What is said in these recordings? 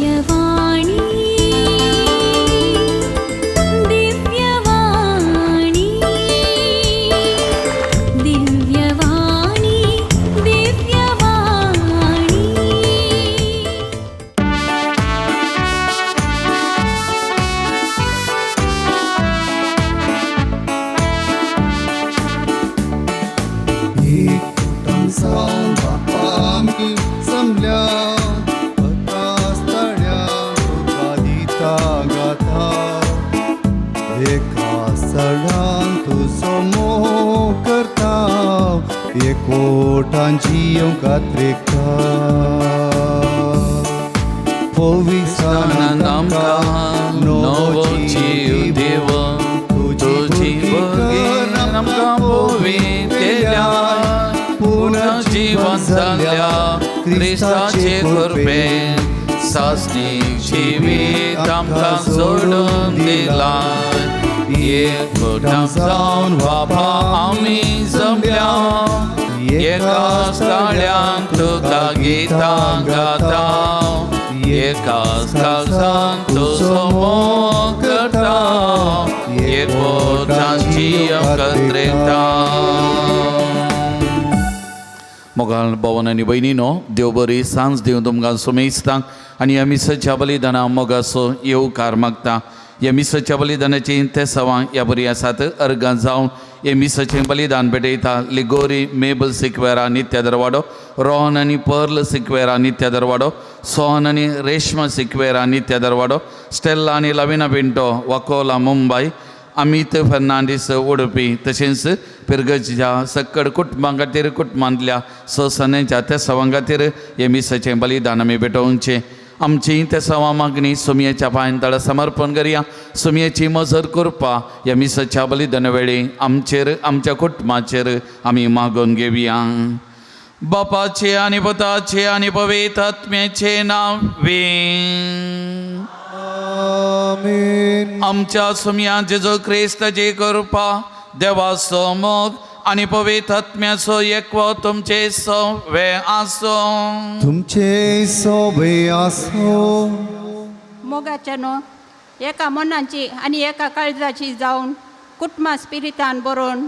दिव्यवाणी दिव्यवाणी दिव्यवाणी दिव्यवाणी. एकूटम जावन बापा आमी जमल्या एका स्थळ्या तुका दिता गाथा एका स्थळान तुजो मोग करता एकवटान जियोंक आत्रेकता पवित्रस्थानांत आमकां नवो जीव देव तुजी भुरगीं आमकां पवित्रल्या पुनर्जीवन जाल्ल्या क्रिस्ताचे कृपेन सासणीक जिवीत आमकां सोडून दिलां. एकवटान जावन बापा आमी जमल्या एका स्थळ्यान तुका गितां गाता एका स्थळान तुजो मोग करता एकवटान जियोंक आत्रेकता. मोगाळ भवन आनी भयणीनो, देव बरी सांज दिवन तुमकां सुमेस्तांक आनी ह्या मिसाच्या बलिदाना मोगाचो येवकार मागता. ह्या मिसाच्या बलिदानाची तेसावां ह्या बरी आसात. अर्गां जावन हे मिसाचें बलिदान भेटयता लिगोरी मेबल सिक्वेरा नित्या दरवाडो, रोहन आनी पर्ल सिक्वेरा नित्या दरवाडो, सोहन आनी रेश्मा सिक्वेरा नित्या दरवाडो, स्टेल्ला आनी लविना पिंटो वाकोला मुंबय, अमित फर्नांडीस उडपी, तशेंच पिरगजच्या सक्कड कुटुंबां खातीर कुटुंबांतल्या ससन्यांच्या तेसावां खातीर हे मिसाचें बलिदान आमी भेटोवचें. आमची तेसावां मागणी सुमयेच्या पांयां तळा समर्पण करया. सुमयेची मजर करपा ह्या मिसाच्या बलिदाना वेळी आमचेर आमच्या कुटुंबाचेर आमी मागून घेवया. बापाचे आनी पुताचे आनी पवित्र आत्म्याचे नांवे आमेन. आमच्या सुमया जेजू क्रिस्ताची कृपा, देवाचो मोग आनी पवित्र आत्म्याचो एकवो तुमचे सवे आसूं. तुमचे सोबे आसो. मोगाच्या न्हू एका मनाची आनी एका काळजाची जावन कुटुंबा स्पिरितान बरोवन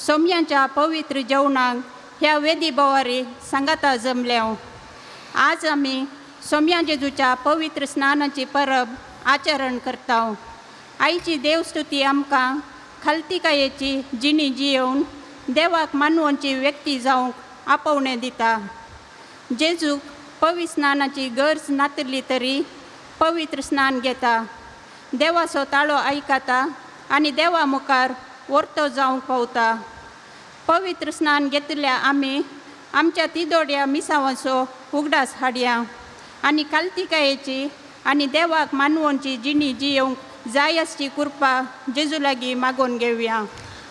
सोमयांच्या पवित्र जेवणाक ह्या वेदी बोवारी सांगाता जमल्या. आज आमी सोमया जेजूच्या पवित्र स्नानाची परब आचरण करता. आईची देवस्तुती आमकां खालतिकायेची जिणी जियोवन देवाक मानवची व्यक्ती जावंक आपोवणें दिता. जेजूक पवित्र स्नानाची गरज नातली तरी पवित्र स्नान घेता, देवाचो ताळो आयकता आनी देवा मुखार वर्तो जावंक पावता. पवित्र स्नान घेतल्या आमी आमच्या तिदोड्या मिसावांचो उगडास हाडया आनी कालतिकायेची आनी देवाक मानवची जिणी जियोवंक जाय आसची कृपा जेजू लागीं मागोवन घेवया.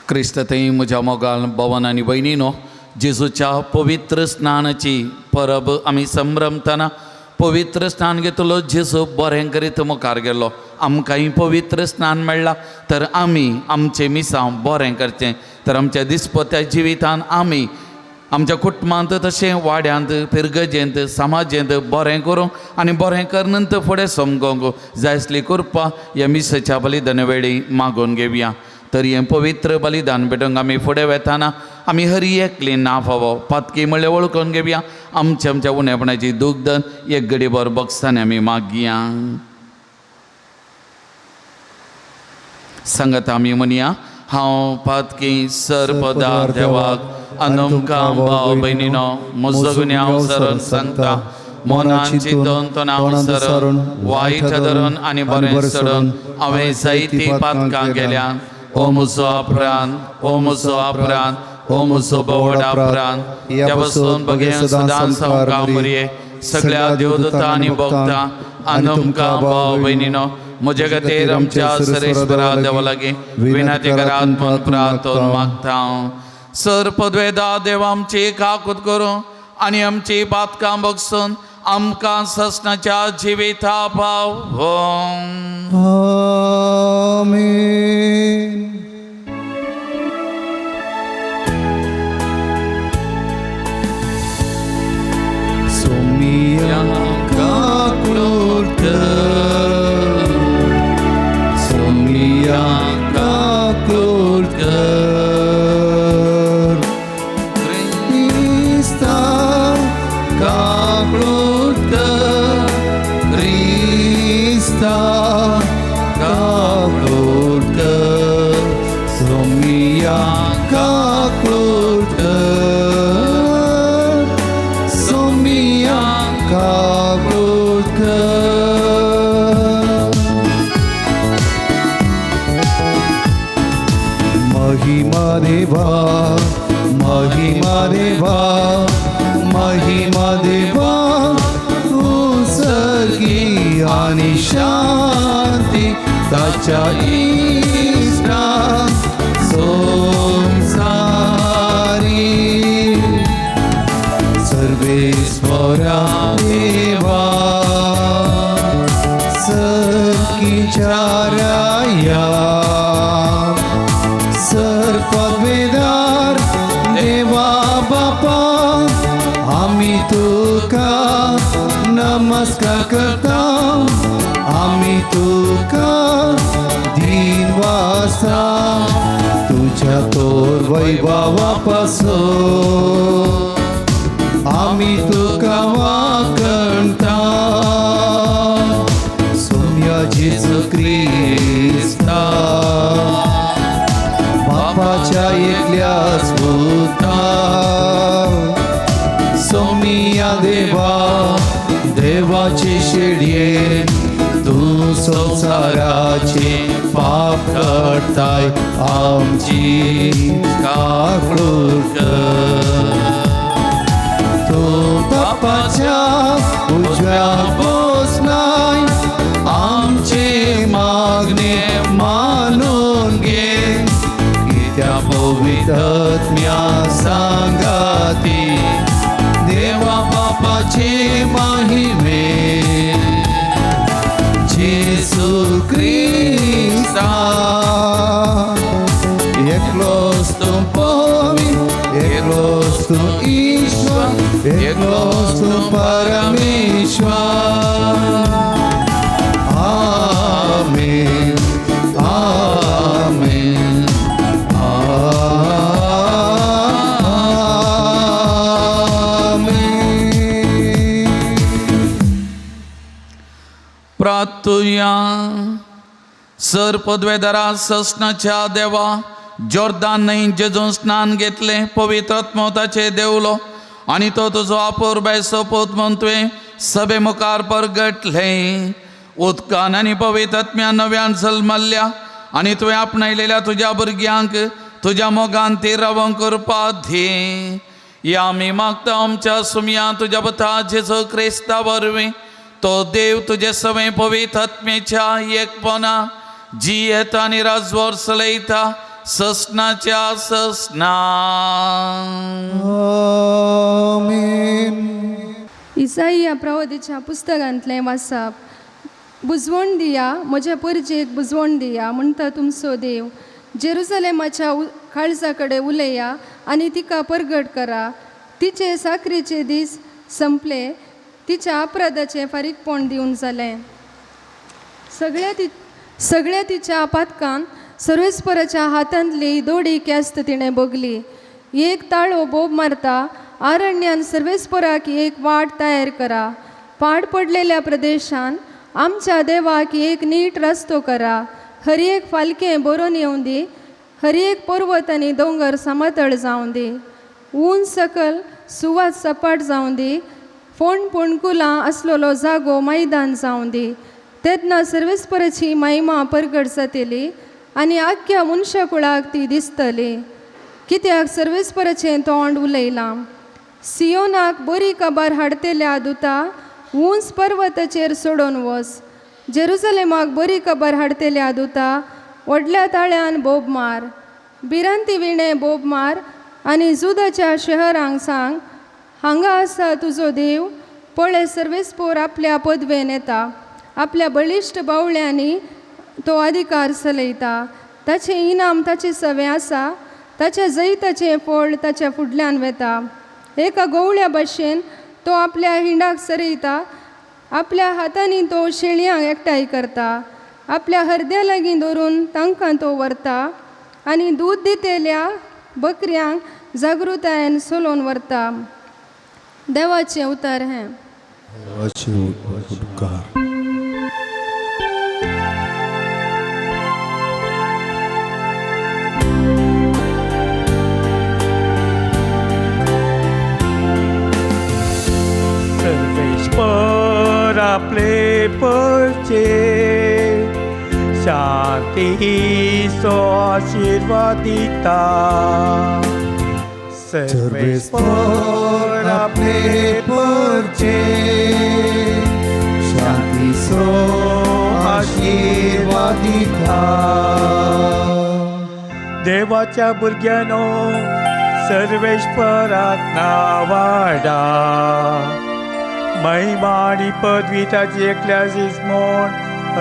क्रिस्त थंय म्हज्या मोगाल भवन आनी भयणीनो, जेजूच्या पवित्र स्नानाची परब आमी संभ्रमतना पवित्र स्नान घेतलो जेजू बरें करीत मुखार गेलो. आमकांय पवित्र स्नान मेळ्ळां तर आमी आमचें मिसांव बरें करचें. तर आमच्या दिसपत्या जिवितान आमी आमच्या कुटुंबांत तशें वाड्यांत पिरगजेंत समाजेंत बरें करूंक आनी बरें करनंत फुडें समगोंक जाय आसली कृपा ह्या मिसाच्या बलिदाना वेळी मागोवन घेवया. तर हें पवित्र बलिदान भेटोवंक आमी फुडें वेताना आमी हरी एकली ना फावो पातकी म्हणल्यार वळखून घेवया. आमच्या आमच्या उणेपणाची दुग्धन एक गडीभर बक्षांनी आमी मागया. सांगता आमी म्हणया, हांव पातकी सर्पदा देवाक आनी तुमकां भाव भयणीनो म्हजो गुन्यांव सरून सांगता. मनान चिंतून तोंडान सरून वायट धरून आनी बरें सोडून हांवें जायतीं पातकां केल्या. ओ म्हजो अपरांत, ओ म्हजो अपरांत, ओ म्हजो बोवड अपरांत, त्या पासून बगें सदां सामकां मरये सगळ्या देवदूतां आनी भोगता आनी तुमकां भाव भयणीनो म्हजे खातीर आमच्या सरेश्वरा देवा लागीं विनंती करात म्हूण प्रार्थोन मागता. सर पदवेदा देव आमची काकूत करूं आनी आमची पातकां बगसून आमकां ससनाच्या जिविता पावों. आमेन. सोमिया काकूट आनी शांती ताच्या इश्टांक संवसारी सर्वेस्वरा देवा सरकीच्या राया सर्पवेदार देवा बापा आमी तुका नमस्कार करता आमी तुका दिन वासा तुझ्या तोर वैभवा पासून आमी तुका वाकणता सोम्या जेजू क्रिस्ता बापाच्या एकल्याच पुता सोमिया देवा देवाचे शेडये तूं संवसाराचे पाप काडताय आमची काकूट कर. तूं बापाच्या उजव्या बसलाय आमचे मागणे मानून घे कित्या पवित्रत्म्या सांगाती देवा बापाचे महिमे जेसू क्रिस्ता एकलोच तूं पवित्र एकलोच तूं ईश्वर एकलोच तूं परमेश्वर. आमेन आमेन आमेन. प्रार्थुया. सर पदवेदारा ससनाच्या देवा जोर्दान न्हंय जेजून स्नान घेतलें पवित्र आत्मो ताचे देवलो आनी तो तुजो अपुरबाय सोपूत म्हूण तुवें सभे मुखार परगटलें. उदकान आनी पवित्र आत्म्यान नव्यान जल्मल्ल्या आनी तुवें आपणायलेल्या तुज्या भुरग्यांक तुज्या मोगान ती रावंक करपा दी. या आमी मागता आमच्या सुमया तुज्या पुता जेजू क्रिस्ता वरवीं तो देव तुजे सवें पवित्र आत्मेच्या एकपणा जियेता आनी राजवर चलयता ससनाच्या ससना. आमेन. इसाईया प्रवोदीच्या पुस्तकांतलें वाचप. बुजवण दिया म्हज्या परजेक बुजवण दिया म्हणटा तुमचो देव. जेरुजलेमाच्या काळजा कडेन उलया आनी तिका परगट करा. तिचे साकरीचे दीस संपले तिच्या अपराधाचें फारीकपण दिवन जालें. सगळ्या तिच्या पातकान सर्वेस्पराच्या हातांतली दोडी क्यास्त तिणें भोगली. एक ताळो बोब मारता आरण्यान सर्वेस्पराक एक वाट तयार करा. पाड पडलेल्या प्रदेशान आमच्या देवाक एक नीट रस्तो करा. हर एक फालकें बरोवन येवं दी हर एक पर्वत आनी दोंगर समतळ जावं दी. ऊन सकल सुवात सपाट जावं दी फोंड फोंडकुलां आसलेलो जागो मैदान जावं दी. तेन्ना सर्वेस्पराची महिमा परगट जातली आनी आख्ख्या मनशा कुळाक ती दिसतली. कित्याक सर्वेस्पराचें तोंड उलयलां. सियोनाक बरी काबार हाडतेल्या दुता उंच पर्वताचेर सोडून वस. जेरुजलेमाक बरी खबर हाडतेल्या दुता व्हडल्या ताळ्यान बोब मार. भिरांती विणें बोब मार आनी जुदाच्या शहरांक सांग हांगा आसा तुजो देव. पळय सर्वेस्पोर आपल्या पदवेन येता आपल्या बळिश्ट बावळ्यांनी तो अधिकार चलयता. ताचें इनाम ताचें सवें आसा ताच्या जैताचें फळ ताच्या फुडल्यान वेता. एका गोवळ्या भशेन तो आपल्या हिंडाक सरयता आपल्या हातांनी तो शेळयांक एकठांय करता. आपल्या हरद्या लागीं दवरून तांकां तो व्हरता आनी दूद दितेल्या बकऱ्यांक जागृतायेन सोलोवन व्हरता. देवाचें उतर हें. देवाचे उपकार. सर्वेश्वर आपले परचे शांतीचो आशिर्वाद दिता. सर्वेस्पर आपले परचे शांतीचो देवाच्या भुरग्यानो सर्वेश्वराक नावाडा महिमा आनी पदवी ताची एकल्याचीच म्हूण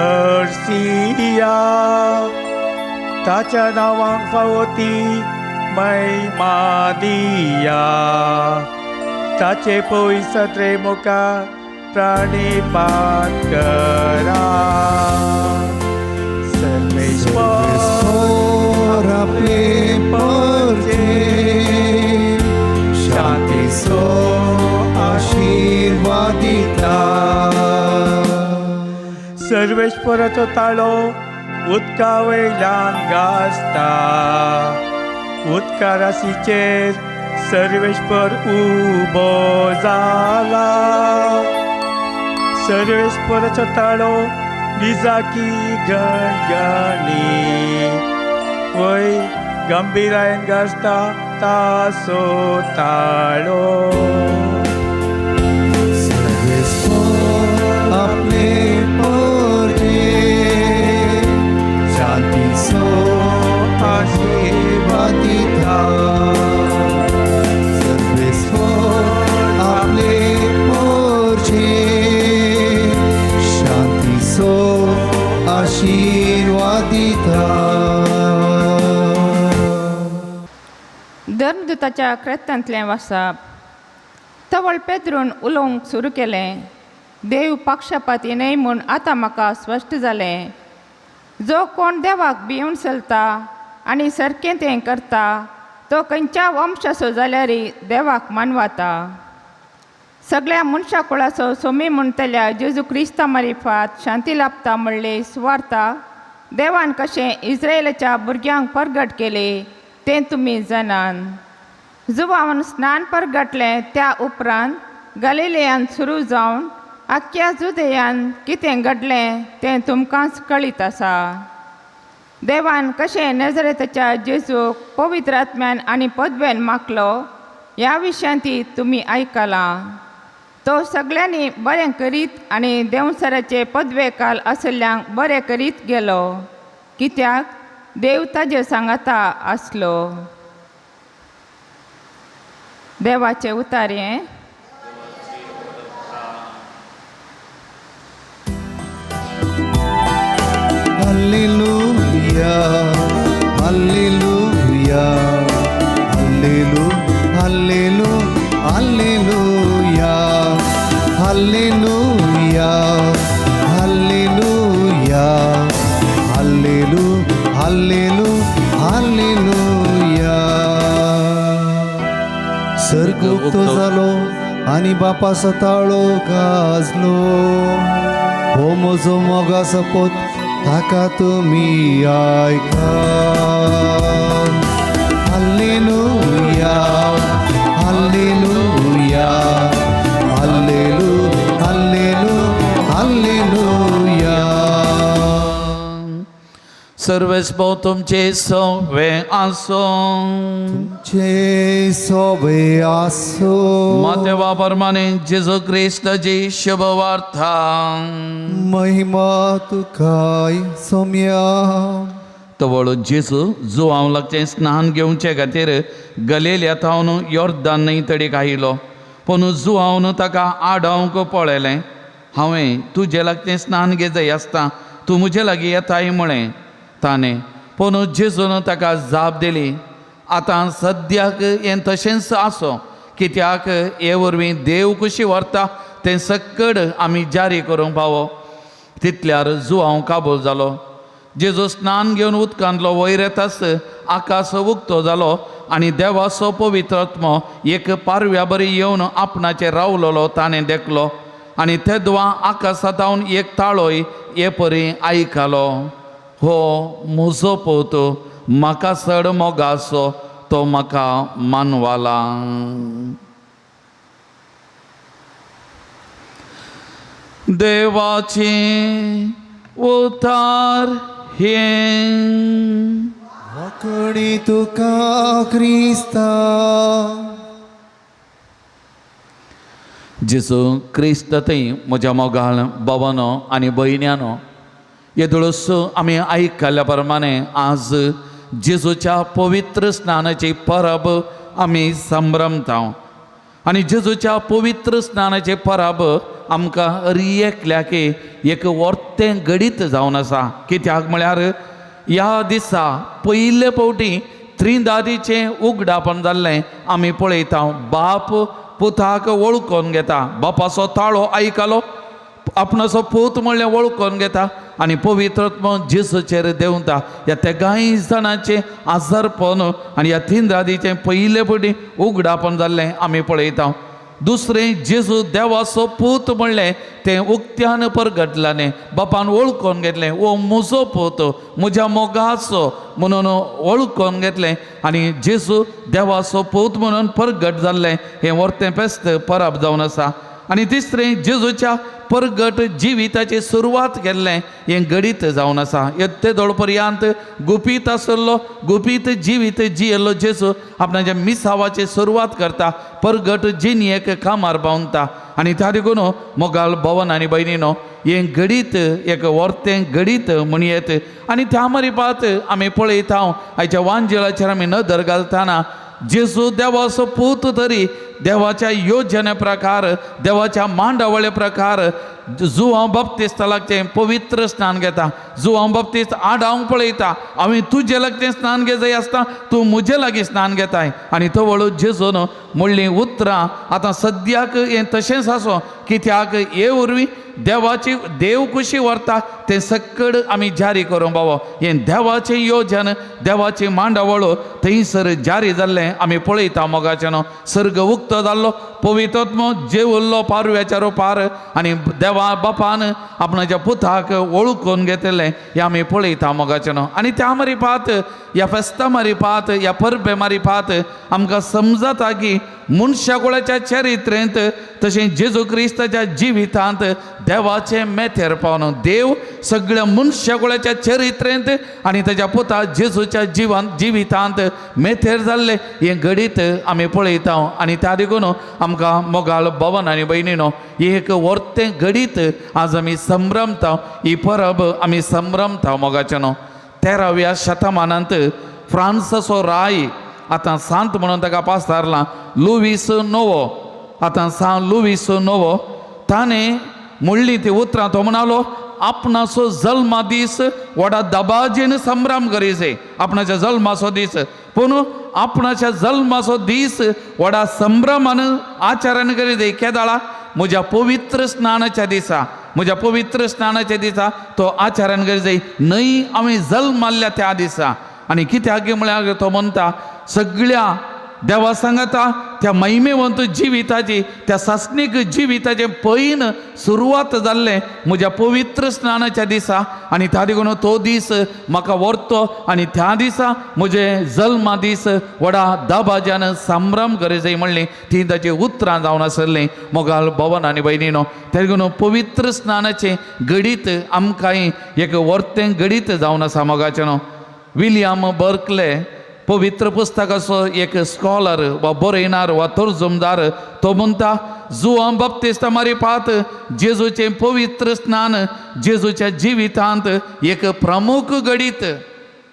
अर्सिया ताच्या नांवांक फावो ती महिमा दिया ताचे पवित्र मुखार प्रणिपात करा सर्वेश्वर सर्वेस्पोर आपले परजे शांतीचो आशिर्वाद दिता. सर्वेश्वराचो ताळो उदका वयल्यान गाजता उदका राशीचेर सर्वेश्वर उबो जाला सर्वेश्वराचो ताळो निजाकी गणगणी वय गंभीरायन गाजता तासो ताळो. सर्वेस्पोर आपले परजे शांतीचो आशिर्वाद दिता. सर्वेस्पोर आपले परजे शांतीचो आशिर्वाद दिता. धर्मदूताच्या कृत्यांतलें वासाप. तवळ पेद्रून उलोवंक सुरू केलें, देव पक्षपाती न्हय म्हूण आतां म्हाका स्पश्ट जालें. जो कोण देवाक भिवन चलता आनी सारकें तें करता तो खंयच्या वंशाचो जाल्यारय देवाक मानवाता. सगळ्या मनशा कुळाचो सोमी म्हणटल्या जेजू क्रिस्ता मारिफात शांती लाभता म्हणले सुवार्ता देवान कशें इस्रायलाच्या भुरग्यांक परगट केले तें तुमी जाणान. जुवावन स्नान परगटलें त्या उपरांत गलिलेयान सुरू जावन आख्ख्या जुदेयान कितें घडलें तें तुमकांच कळीत आसा. देवान कशें नजरेताच्या जेजूक पवित्र आत्म्यान आनी पदवेन मागलो ह्या विशयांत तुमी आयकलां. तो सगळ्यांनी बरें करीत आनी देंवसराचे पदवेकाल आशिल्ल्यांक बरें करीत गेलो, कित्याक देव ताजे सांगाता आसलो. देवाचे उतारे. Hallelujah, hallelujah, hallelu hallelu hallelujah, hallelujah, hallelujah, hallelu hallelu hallelujah. सर्ग उक्तो जालो आनी बापा सताळो गाजलो. हो म्हजो मोगा सपोत ताका तुमी आयका. हाल्लेलुया, हाल्लेलुया, hallelu hallelu hallelujah. सर्वेस्पोर तुमचे सवे आसूं. तुमचे सोबे आसो. मातेवा परमाने जेजू क्रिस्ताची शुभवार्ता. महिमा तुकाय सोम्या. तवळ जेजू जुवांव लागचें स्नान घेवचे खातीर गलेल्या थावन योर्दान न्हंय तडीक आयलो. पूण जुवावन ताका आडावंक पळयलें. हांवें तुजे लागचें स्नान घेजय आसता तूं म्हजे लागीं येताय म्हळें ताणें. पूण जेजून ताका जाप दिली, आतां सद्याक हें तशेंच आसो, कित्याक हे वरवीं देव कशी व्हरता तें सक्कड आमी जारी करूंक फावो. तितल्यार जुवांव काबूल जालो. जेजू स्नान घेवन उदकांतलो वयर येताच आकाश उक्तो जालो आनी देवाचो पवित्र आत्मो एक पारव्या बरी येवन आपणाचेर रावलोलो ताणें देखलो. आनी तेदवा आकाशांत एक ताळोय हे परी आयकलो, हो म्हजो पूत म्हाका चड मोगाचो तो म्हाका मानवाला. देवाची उतार हें. वाकडी तुका क्रिस्ता. जेजू क्रिस्त थंय म्हज्या मोगाळ बाबानो आनी भयण्यानो, येदोळसो आमी आयकल्या प्रमाणे आज जेजूच्या पवित्र स्नानाची परब आमी संभ्रमता आनी जेजूच्या पवित्र स्नानाचे परब आमकां हर एकल्याक एक वर्तें घडीत जावन आसा. कित्याक म्हळ्यार ह्या दिसा पयले फावटी त्रिंदादीचें उगडापण जाल्लें आमी पळयता. बाप पुताक वळखून घेता, बापाचो ताळो आयकलो, आपणाचो पूत म्हणलें वळखून घेता आनी पवित्र जेजूचेर देंवता. ह्या तेगांय जाणांचें आजारपण आनी ह्या तिंद्रादीचें पयले फावटी उगडापण जाल्लें आमी पळयता. दुसरें, जेजू देवाचो पूत म्हणलें तें उक्त्यान परगटलां न्ही, बापान वळखून घेतलें, हो म्हजो पूत, म्हज्या मोगाचो म्हणून वळखून घेतलें आनी जेजू देवाचो पूत म्हणून परगट जाल्लें हें वर्तें फेस्त परब जावन आसा. आनी तिसरें, जेजूच्या परगट जिविताची सुरवात केल्लें हें घडीत जावन आसा. येते दोळ पर्यंत गुपीत आसलो, गुपीत जिवीत जियेल्लो जेजू आपणाच्या मिसावाची सुरवात करता, परगट जिणयेक कामार बावता. आनी त्या देखून मोगाल भवन आनी भयणीनो, हें घडीत एक वर्तें घडीत म्हणयेत. आनी त्या मरिपात आमी पळयता, आयच्या वांजेळाचेर आमी नदर घालतना जेजू देवाचो पूत तरी देवाच्या योजने प्रकार, देवाच्या मांडावळे प्रकार जुवांव बाप्तिस्ता लागचें पवित्र स्नान घेता. जुवांव बाप्तिस्त आडावंक पळयता, हांवें तुजे लागचें स्नान घेजाय आसता, तूं म्हजे लागीं स्नान घेताय. आनी तवळ जेजून म्हणलीं उतरां आतां सद्याक हें तशेंच आसो, कित्याक हे वरवीं देवाची देव खुशी व्हरता तें सक्कड आमी जारी करूंक पावो. हें देवाचें योजन, देवाची मांडावळ थंयसर जारी जाल्लें आमी पळयता. मोगाचें न्हू, सर्ग उक्तो जाल्लो, पवित्रात्मो जेवल्लो पारव्याच्या रुपार आनी देवा बापान आपणाच्या पुताक वळखून घेतिल्लें हें आमी पळयता. मोगाचें न्हू, आनी त्या मारिपात ह्या फेस्ता मारिपात, ह्या परबे मारिपात आमकां समजता की मनशाकुळाच्या चरित्रेंत तशें जेजू क्रिस्ताच्या जिवितांत देवाचें मेथेर पावन देव सगळ्या मनशाकुळाच्या चरित्रेंत आनी ताच्या पुता जेजूच्या जिवितांत मेथेर जाल्लें हें घडीत आमी पळयता. आनी त्या देखून आमकां मोगाळ भवन आनी भयणीनो, एक वर्तें घडीत आज आमी संभ्रमता, ही परब आमी संभ्रमता. मोगाचें न्हू, 13व्या शतमानांत फ्रांसाचो राय, आतां सांत म्हणून ताका पासारला, लुवीस नोवो, आतां सान लुवीस नोवो, ताणें म्हणली ती उतरां. तो म्हणालो, आपणाचो जल्मा दीस व्हडा दबाजेन संभ्रम करीसे, आपणाच्या जल्माचो दीस. पूण आपणाच्या जल्माचो दीस व्हडा संभ्रमान आचरण करीत केदाळा? म्हज्या पवित्र स्नानाच्या दिसा. म्हज्या पवित्र स्नानाच्या दिसा तो आचरण करीत जाय, न्हय हांवें जल्माल्ल्या त्या दिसा. आनी कित्याक म्हळ्यार तो म्हणटा, सगळ्या देवा सांगता त्या महिमेवंत जिविताची, त्या सासणीक जिविताचें पयन सुरवात जाल्लें म्हज्या पवित्र स्नानाच्या दिसा. आनी त्या देखून तो दीस म्हाका व्हरतो आनी त्या दिसा म्हजे जल्मा दीस व्हडा दबाज्यान संभ्रम करी जाय म्हणली ती ताची उतरां जावन आसलीं. मोगाल भवन आनी भयणीनो, त्या देखून पवित्र स्नानाचें घडीत आमकांय एक वर्तें घडीत जावन आसा. मोगाचें न्हू, विलियम बर्कले, पवित्र पुस्तकाचो एक स्कॉलर वा बरयणार वा तर्जुमदार, तो म्हणटा, जुवां बाप्तिस्ता मारिपात जेजूचें पवित्र स्नान जेजूच्या जिवितांत एक प्रमुख घडीत,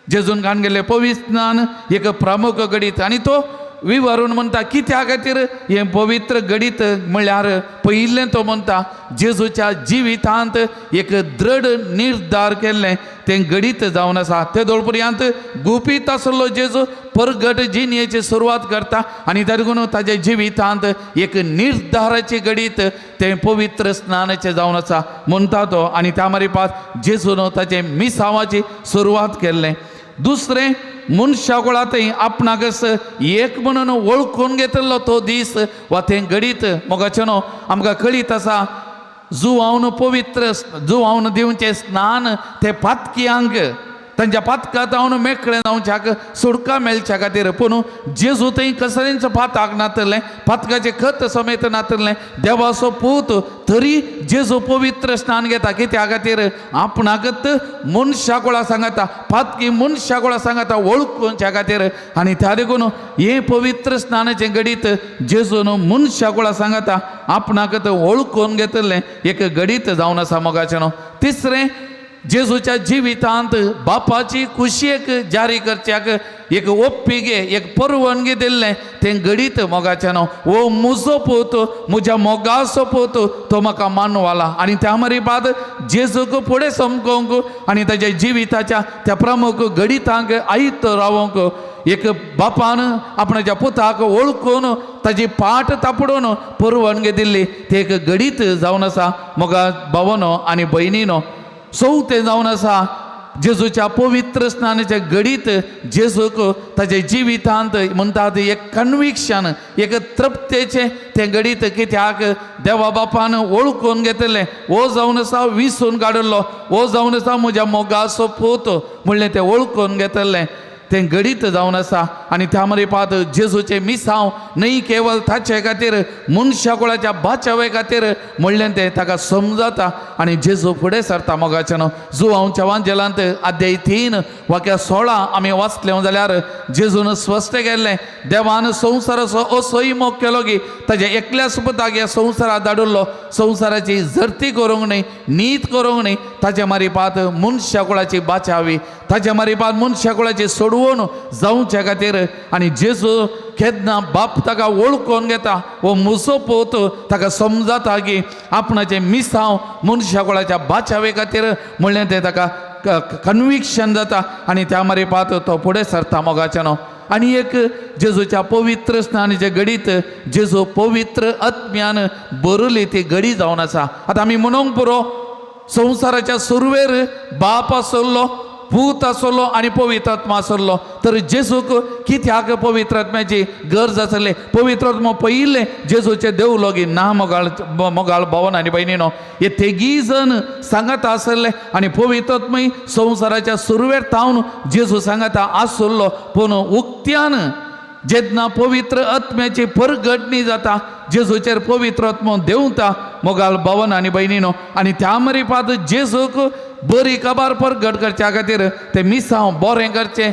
जेजून घाण गेल्लें पवित्र स्नान एक प्रमुख घडीत. आनी तो विवरून म्हणटा कित्या खातीर हें पवित्र घडीत म्हणल्यार, पयिल्लें तो म्हणटा, जेजूच्या जिवितांत एक दृढ निर्धार केल्लें तें घडीत जावन आसा. ते दोळपर्यंत गुपीत आसलो जेजू परगट जिणयेची सुरवात करता आनी त्या देखून ताच्या जिवितांत एक निर्धाराचें घडीत तें पवित्र स्नानाचें जावन आसा म्हणटा तो. आनी त्या मारिपात जेजून ताचें मिसावाची सुरवात केल्लें. दुसरें, मनशा कुळांतय आपणाकच एक म्हणून वळखून घेतिल्लो तो दीस वा तें घडीत. मोगाचें न्हू, आमकां कळीत आसा, जुवावन पवित्र जुवावन दिवचें स्नान ते पातकियांक तांच्या पातकां जावन मेकळें जावच्याक, सुटका मेळच्या खातीर. पूण जेजू थंय कसलेंच पाताक नातलें, पातकाचें खत समेत नातलें, देवाचो पूत तरी जेजू पवित्र स्नान घेता. कित्या खातीर? आपणाकच मनशा कुळा सांगता, पातकी मनशा कुळा सांगता वळखुच्या खातीर. आनी त्या देखून हें पवित्र स्नानाचें घडीत जेजून मनशा कुळा सांगता आपणाकच वळखून घेतलें एक घडीत जावन आसा. मोगाचें न्हू, तिसरें, जेजूच्या जिवितांत बापाची खुशयेक जारी करच्याक एक ओप्पिगे एक परवानगी दिल्लें तें घडीत मोगाच्यानो वो म्हजो पूत म्हज्या मोगाचो पूत तो म्हाका मानवाला. आनी त्या मरिपाद जेजूक फुडें समकोवंक आनी ताच्या जिविताच्या त्या प्रमुख घडितांक आयत रावोंक एक बापान आपणाच्या पुताक वळखून ताजी पाट तापडून परवानगी दिल्ली ते एक घडीत जावन आसा मोगा भावनो आनी भयणीनो. चवथें जावन आसा जेजूच्या पवित्र स्नानाच्या घडीत जेजूक ताच्या जिवितांत म्हणटात एक कन्विक्शन एक तृप्तेचें तें घडीत कित्याक देवा बापान वळखून घेतलें हो जावन आसा विसून काडिल्लो हो जावन आसा म्हज्या मोगाचो पूत म्हणलें तें वळखून घेतलें तें घडीत जावन आसा. आनी त्या मरिपात जेजूचें मिसांव न्हय केवल ताचे खातीर मनशा कुळाच्या बाचावे खातीर म्हणलें तें ताका समजता आनी जेजू फुडें सरता मोगाच्यानो. जुवांवच्या वांजेलांत अध्याय 3 वाक्या 16 आमी वाचले जाल्यार जेजून स्पश्ट केल्लें देवान संवसाराचो असोय मोग केलो की ताच्या एकल्याच पुताक ह्या संवसारात धाडिल्लो संवसाराची झरती करूंक न्हय नीत करूंक न्हय ताच्या मारिपात मनशा कुळाची बाचावी ताच्या मारिपात मनशा कुळाची सोडवण जावच्या खातीर. आनी जेजू केन्ना बाप ताका वळखून घेता हो म्हजो पूत ताका समजता की आपणाचें मिसांव मनशा कुळाच्या बाचावे खातीर म्हणलें तें ताका कन्विक्शन जाता आनी त्या मारिपात तो फुडें सरता मोगाच्यानो. आनी एक जेजूच्या पवित्र स्नानाचें घडीत जेजू पवित्र आत्म्यान बरयली ती घडी जावन आसा. आतां आमी म्हणूंक पुरो संवसाराच्या सुरवेर बाप आसलो पूत आसलो आनी पवित्र आत्मा आसलो तर जेजूक कित्याक पवित्र आत्म्याची गरज आसली? पवित्र आत्मा पयलें जेजूचे देवलो की ना मोगाळ मोगाळ भवन आनी भयणीनो हे तेगी जण सांगता आसले आनी पवित्र आत्मय संवसाराच्या सुरवेर तावन जेजू सांगता आसलो. पूण उक्त्यान जेन्ना पवित्र आत्म्याची परगटणी जाता जेजूचेर पवित्र आत्मो देंवता मोगाल भवन आनी भयणीनो आनी त्या मरिपात जेजूक बरी कबार परगट करच्या खातीर ते मिसांव बरें करचें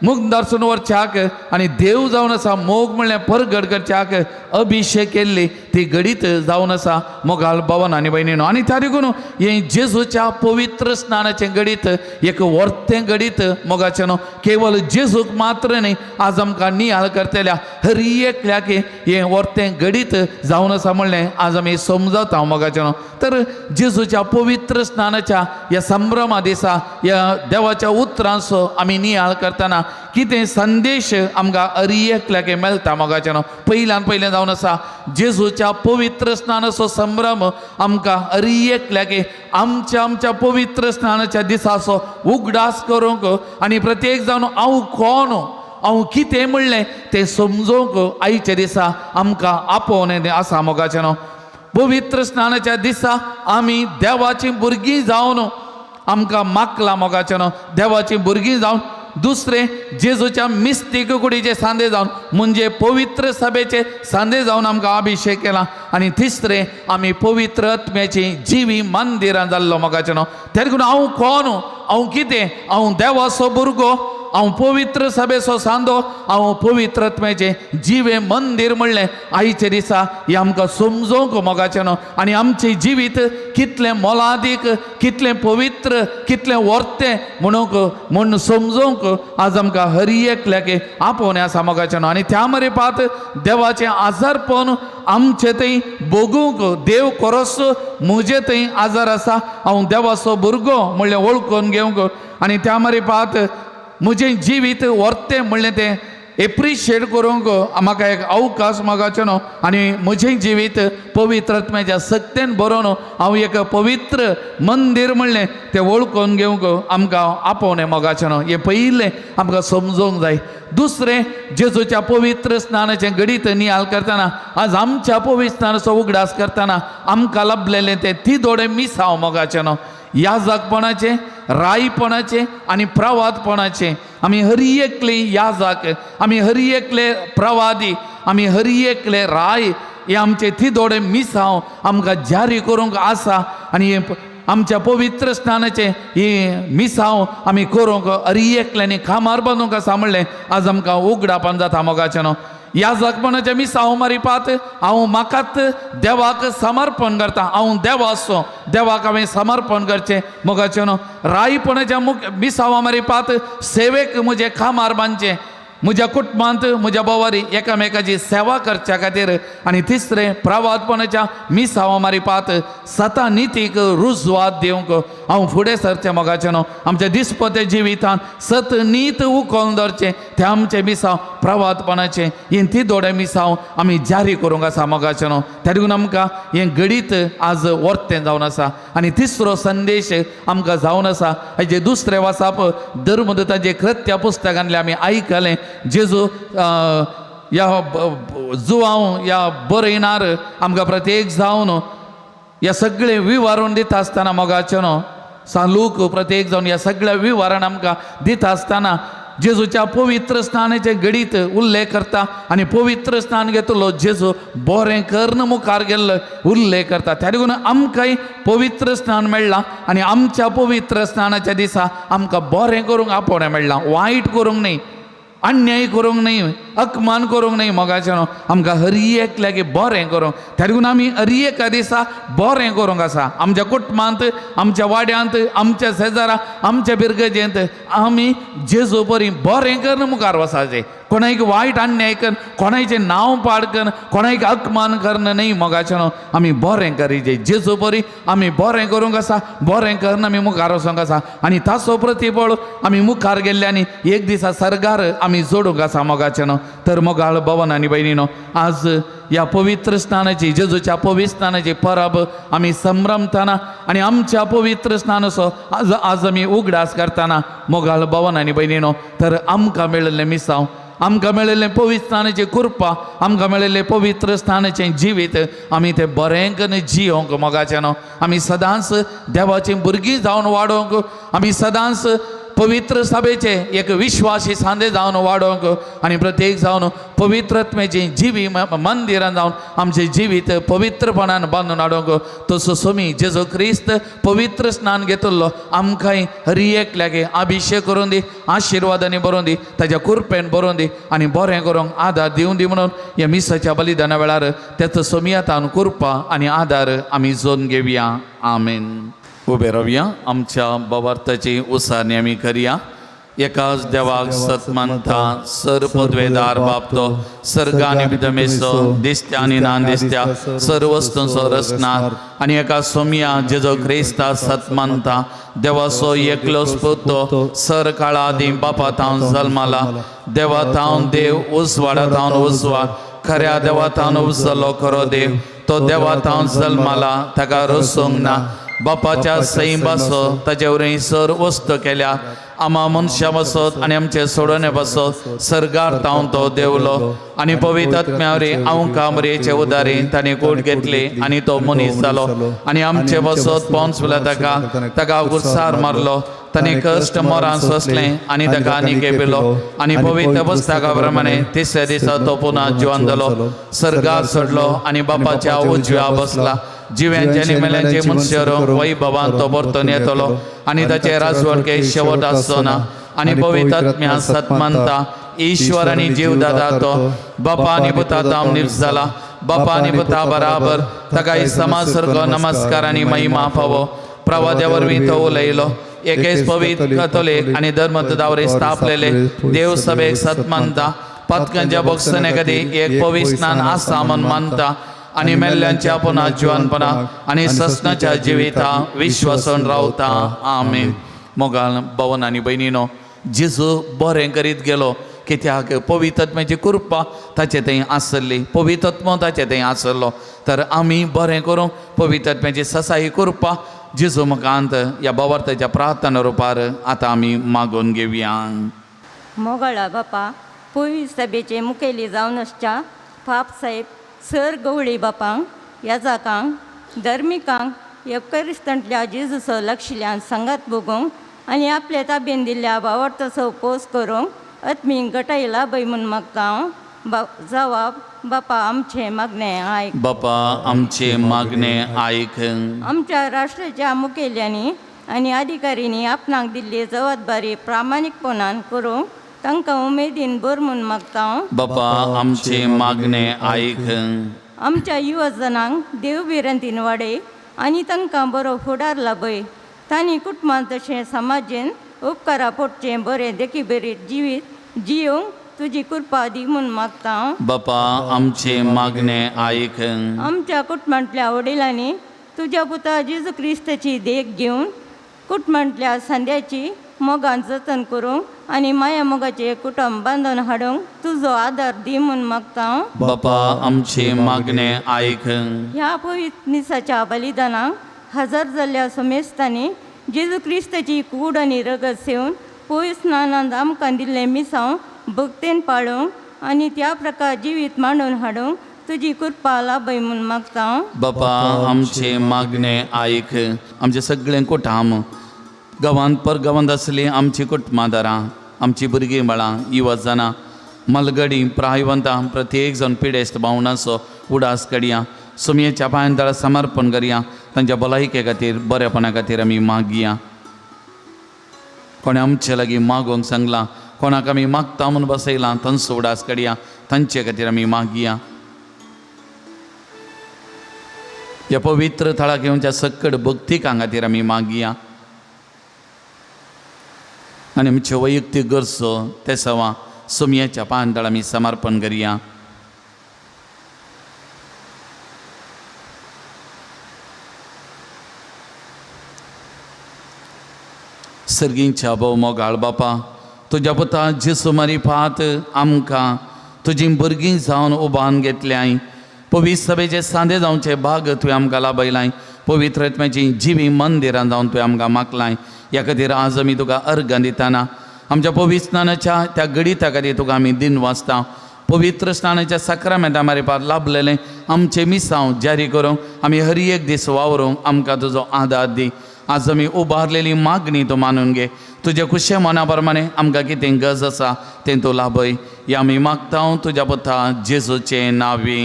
मुगदर्शन वरच्याक आनी देव जावन आसा मोग म्हणल्यार परगट करच्याक अभिशेक केल्ली ती घडीत जावन आसा मोगाल भवन आनी भयणीनो. आनी त्या देखून हें जेजूच्या पवित्र स्नानाचें घडीत एक वर्तें घडीत मोगाचें न्हू केवल जेजूक मात्र न्ही आज आमकां नियाळ करतल्या हर एकल्याक हें वर्तें घडीत जावन आसा म्हणलें आज आमी समजता मोगाचें न्हू. तर जेजूच्या पवित्र स्नानाच्या ह्या संभ्रमा दिसा ह्या देवाच्या उतरांचो आमी नियाळ करतना कितें संदेश आमकां हर एकल्याक मेळटा मोगाचें न्हू. पयल्यान पयलें जावन आसा जेजूच्या पवित्र स्नानाचो संभ्रम आमकां हर एकल्याक आमच्या आमच्या पवित्र स्नानाच्या दिसाचो उगडास करूंक आनी प्रत्येक जावन हांव कोण हांव कितें म्हणलें तें समजूंक आयच्या दिसा आमकां आपोवणें आसा मोगाचें न्हू. पवित्र स्नानाच्या दिसा आमी देवाचीं भुरगीं जावन आमकां मागलां मोगाचें न्हू. देवाचीं भुरगीं जावन दुसरें जेजूच्या मिस्तीक कुडीचे सांदे जावन म्हणजे पवित्र सभेचे सांदे जावन आमकां अभिशेक केला आनी तिसरें आमी पवित्र आत्म्याची जिवी मंदिरां जाल्लो मोगाचें न्हू. त्या देखून हांव कोण हांव कितें हांव देवाचो भुरगो हांव पवित्र सभेचो सांदो हांव पवित्र आत्म्याचें जिवें मंदीर म्हणलें आयच्या दिसा हें आमकां समजोवंक मोगाचें न्हू. आनी आमचें जिवीत कितलें मोलादीक कितलें पवित्र कितलें वर्तें म्हणूंक म्हूण समजोवंक आज आमकां हर एकल्याक आपोवणें आसा मोगाचें न्हू. आनी त्या मरेपात देवाचें आजारपण आमचें थंय भोगूंक देव खरोच म्हजें थंय आजार आसा हांव देवाचो भुरगो म्हणलें वळखून घेवंक आनी त्या मरेपात म्हजें जिवीत वर्तें म्हणलें तें एप्रिशिएट करूंक म्हाका एक अवकाश मागाचो न्हू. आनी म्हजें जिवीत पवित्र आत्म्याच्या सक्तेन बरोवन हांव एक पवित्र मंदीर म्हणलें तें वळखून घेवंक आमकां आपोवणें मोगाचें न्हू. हें पयलें आमकां समजूंक जाय. दुसरें जेजूच्या पवित्र स्नानाचें घडीत नियाळ करतना आज आमच्या पवित्र स्नानाचो उगडास करतना आमकां लाभलेलें तें तिदोडें मिसांव मोगाचें न्हू. याजकपणाचें रायपणाचें आनी प्रवादपणाचें आमी हर एकले याजक आमी हर एकले प्रवादी आमी हर एकले राय हे आमचे तिदोडे मिसांव आमकां जारी करूंक आसा आनी हे आमच्या पवित्र स्नानाचें हे मिसांव आमी करूंक हर एकल्यांनी कामार बांदूंक आसा म्हणलें आज आमकां उगडापान जाता मोगाचें न्हू. याजकपणाच्या मिसांव मारिपात हांव म्हाकात देवाक समर्पण करता, हांव देवाचो, देवाक हांवें समर्पण करचें. मोगाचें न्हू रायपणाच्या मिसांवा मारिपात सेवेक म्हजें कामार बांदचें, म्हज्या कुटुंबांत म्हज्या बोवारी एकामेकाची सेवा करच्या खातीर. आनी तिसरें प्रवादपणाच्या मिसांवा मारिपात सता नितीक रुजवात दिवंक हांव फुडें सरचें. मोगाचें न्हू आमच्या दिसपत्या जिवितांत सत नीत उखोवन दवरचें तें आमचें मिसांव प्रवादपणाचें. हें ती दोडे मिसांव आमी जारी करूंक आसा. मोगाचें न्हू त्या देखून आमकां हें घडीत आज वर्तें जावन आसा. आनी तिसरो संदेश आमकां जावन आसा हेजे दुसरें वासाप धर्मदूतांचे कृत्या पुस्तकांतलें आमी आयकलें. जेजू ह्या जुवांव ह्या बरयणार आमकां प्रत्येक जावन ह्या सगळें विवरण दिता आसतना मोगाचें न्हू सालूक प्रत्येक जावन ह्या सगळ्या विवरण आमकां दिता आसतना जेजूच्या पवित्र स्नानाचें घडीत उल्लेख करता आनी पवित्र स्नान घेतलो जेजू बरें करून मुखार गेल्लो उल्लेख करता. त्या देखून आमकांय पवित्र स्नान मेळ्ळां आनी आमच्या पवित्र स्नानाच्या दिसा आमकां बरें करूंक आपोवणें मेळ्ळां, वायट करूंक न्हय, अन्याय करूंक न्हय, अपमान करूंक न्हय. मोगाचें न्हू आमकां हर एकल्याक बरें करूंक, त्या देखून आमी हर एका दिसा बरें करूंक आसा. आमच्या कुटुंबांत, आमच्या वाड्यांत, आमच्या शेजारा, आमच्या बिरगजेंत आमी जेजू बरी बरें करून मुखार वचाचें. कोणाक वायट अन्याय करून, कोणाचें नांव पाड करून, कोणाक अपमान करून न्हय. मोगाचें न्हू आमी बरें करीचे, जेजू बरी आमी बरें करूंक आसा, बरें करून आमी मुखार वचोंक आसा. आनी ताचो प्रतिफळ आमी मुखार गेल्ले आनी एक दिसा सर्गार आमी जोडूंक आसा. मोगाचें न्हू तर मोगाळ भवन आनी भयणीनो, आज ह्या पवित्र स्नानाची, जेजूच्या पवित्र स्नानाची परब आमी संभ्रमताना आनी आमच्या पवित्र स्नानाचो आज आज आमी उगडास करतना मोगाळ भवन आनी भयणीनो, तर आमकां मेळिल्लें मिसांव, आमकां मेळिल्लें पवित्र स्नानाची कृपा, आमकां मेळिल्लें पवित्र स्नानाचें जिवीत आमी तें बरें करून जियोंक. मोगाचें न्हू आमी सदांच देवाचीं भुरगीं जावन वाडोवंक, आमी सदांच पवित्र सभेचे एक विश्वासी सांदे जावन वाडोवंक आनी प्रत्येक जावन पवित्रत्मेची जिवी मंदिरान जावन आमचें जिवीत पवित्रपणान बांदून हाडूंक तसो सोमी जेजू क्रिस्त पवित्र स्नान घेतिल्लो आमकांय हर एकल्याक अभिशेक करून दी, आशिर्वादांनी बरोवन दी, ताच्या कृपेन बरोवन दी आनी बरें करूंक आदार दिवन दी म्हणून ह्या मिसाच्या बलिदाना वेळार तेचो सोमियातान कृपा आनी आदार आमी जोन घेवया. आमेन. उबे रावया, आमच्या बवार्थाची उसारणी आमी करया. एकाच देवाक सत मानता, सर पदवेदार बापतो, सर्ग आनी बिदमेसो, दिसत्या आनी ना दिसत्या सर वस्तूंचो रचणार, आनी एका सोमया जेजो क्रिस्ता सत मानता, देवाचो एकलो स्पुतो, सर काळा आदीं बापा थावन जल्माला, देवा थावन देव, उजवाडा थावन उजवाड, खऱ्या देवा थावन उपजलो खरो देव, तो देवा थावन जल्माला, ताका रसूंक ना, बापाच्या सैंबासो ताचे वरवीं सर वस्त केल्या, आमा मनशां बसत आनी आमचे सोडोवणे बसत सर्गार तावन तो देवलो, आनी पवित्र आत्म्या वरी आमकां मरेचे उदारी ताणें कोट घेतली आनी तो मनीस जालो आनी आमचे बसत पोंच ताका ताका गुरसार मारलो, ताणें कश्ट मरान सोंसलें आनी ताका आनी केपिलो, आनी पवित्र पुस्तका प्रमाणे तिसऱ्या दिसा तो पुन्हा जिवन जालो, सर्गार सोडलो आनी बापाच्या उजव्या बसला, जिव्यांचे आनी मेल्यांचे मनशां वैभवान तो परतून येतलो आनी ताचे राजवटके शेवट आसचो ना, आनी पवित्र आत्म्या सत मानता, ईश्वर आनी जीव दादा तो बापा आनी पुता ताम निप्स जाला, बापा आनी पुता बराबर ताका समाज सारको नमस्कार आनी महिमा फावो, प्रवाद्या वरवीं तो उलयलो, एकेच पवित्र कथोलीक आनी धर्मदावरी स्थापलेले देव सभेक सत मानता, पातकांच्या बोगसणे खातीर एक पवित्र स्नान आसा म्हूण मानता, आनी मेल्ल्यांच्या पुन्हा जिवानपणा आनी ससनाच्या जिविता विश्वासन रावता. आमेन. मोगाल भवन आनी भयणीनो, जेजू बरें करीत गेलो कित्याक पवित्रत्म्याची कृपा ताचे थंय आसली, पवित्रत्म ताचे थंय आसलो. तर आमी बरें करूंक पवित्रत्म्याची ससाई कृपा जेजू मुखांत ह्या बवार्थाच्या प्रार्थना रुपार आतां आमी मागून घेवया. मोगाळा बापा, पवित्र सभेचे मुखेली जावन आसच्या पाप साहेब सर गवळी बापांक, याजाकांक, धर्मिकांक एवकरिस्तांतल्या जेजूचो लक्षल्यान सांगात भोगोवंक आनी आपल्या ताबेन दिल्ल्या बावडतसो पोस करूंक आत्मीक गटाय लाभय म्हूण मागता हांव. बा जवाब बापा आमचें मागणें आयक. बापा आमचें मागणें आयक. आमच्या राष्ट्राच्या मुखेल्यांनी आनी अधिकाऱ्यांनी आपणाक दिल्ली जबाबदारी प्रामाणीकपणान करूंक तांकां उमेदीन भर म्हूण मागता. बापा आमचे मागणे आयक. आमच्या युवजनांक देवभिरांतीन वाडय आनी तांकां बरो फुडार लाभय. तांणी कुटुंबांत तशें समाजेन उपकारा पोटचें बरें देखी बरें जिवीत जियोंक तुजी कृपा दी म्हूण मागता. बापा आमचे मागणे आयक. आमच्या कुटुंबांतल्या वडिलांनी तुज्या पुता जेजू क्रिस्ताची देख घेवन कुटुंबांतल्या सांद्याची मोगान जतन करूंक आनी माया मोगाचें कुटुंब बांदून हाडूंक तुजो आदार दी म्हूण मागता. बापा आमचे मागणे आयक. ह्या पवित्र मिसाच्या बलिदानाक हजर जाल्ल्या समेस्तांनी जेजू क्रिस्ताची कूड आनी रगत सेवन पयस स्नानांत आमकां दिल्लें मिसांव भक्तेन पाळूंक आनी त्या प्रकार जिवीत मांडून हाडूंक तुजी कृपा लाभय म्हूण मागता. बापा आमचे मागणे आयक. आमचे सगळें कुटाम गांवांत परगांवांत आसली आमची कुटुंबादारां, आमची भुरगीं बाळां, युवा जाणां, मलगडी प्रायवंतां, प्रत्येक जाण पिडेस्त भावनाचो उडास कडया सुमयेच्या पांयान ताळा समर्पण करया. तांच्या भलायके खातीर, बरेपणा खातीर आमी मागया. कोणें आमचे लागीं मागोवंक सांगलां, कोणाक आमी मागता म्हूण बसयलां, तांचो उडास कडया, तांचे खातीर आमी मागया. ह्या पवित्र थळाक येवच्या सक्कड भक्तिकां खातीर आमी मागया. आनी आमच्यो वैयक्तीक गरजो ते सवा सुमयेच्या पांयां आमी समर्पण करया. सर्गींच्या भोव मोगाळ बापा, तुज्या पुता जेसू मारिफात आमकां तुजी भुरगीं जावन उबान घेतल्याय. पवित्र सभेचे सांदे जावचे भाग तुवें आमकां लाभयलाय. पवित्र आत्म्याची जिवी मंदिरां जावन तुवें आमकां मागलाय. ह्या खातीर आज आमी तुका अर्गां दितना आमच्या पवित्र स्नानाच्या त्या गणिता खातीर तुका आमी दिन वाचता. पवित्र स्नानाच्या साक्रामेंता मारिफात लाभलेलें आमचें मिसांव जारी करूंक आमी हर एक दीस वावरूंक आमकां तुजो आदार दी. आज आमी उबारलेली मागणी तूं मानून घे. तुज्या खुशे मना प्रमाणे आमकां कितें गरज आसा तें तूं लाभय. ह्या आमी मागता तुज्या पुता जेजूचें नांवी.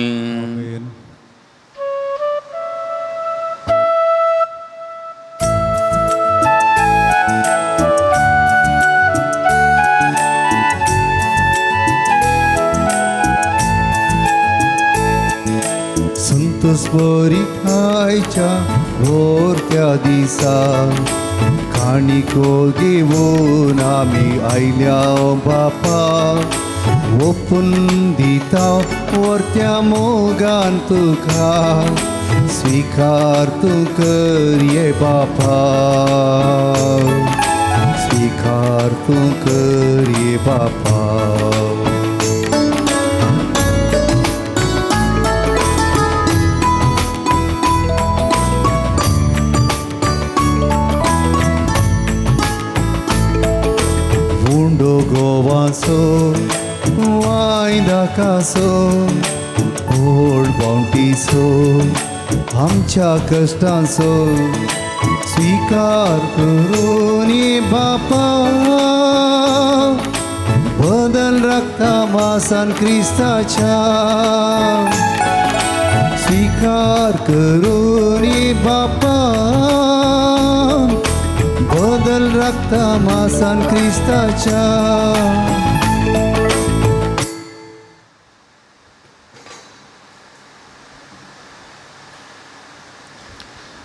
संतोष खायच्या त्या दिसा काणिको घेवन आमी आयल्या बापा, ओपून दिता वरत्या मोगान तुका स्वीकार तूं कर ये बापा, स्वीकार तूं कर ये बापा. उंडो गोवाचो वायदाकासो ओल्ड बावटीचो आमच्या कश्टांचो स्वीकार करून बापा, बदल राखता मासान क्रिस्ताच्या स्वीकार करून बापा, बदल राखता मासान क्रिस्ताच्या.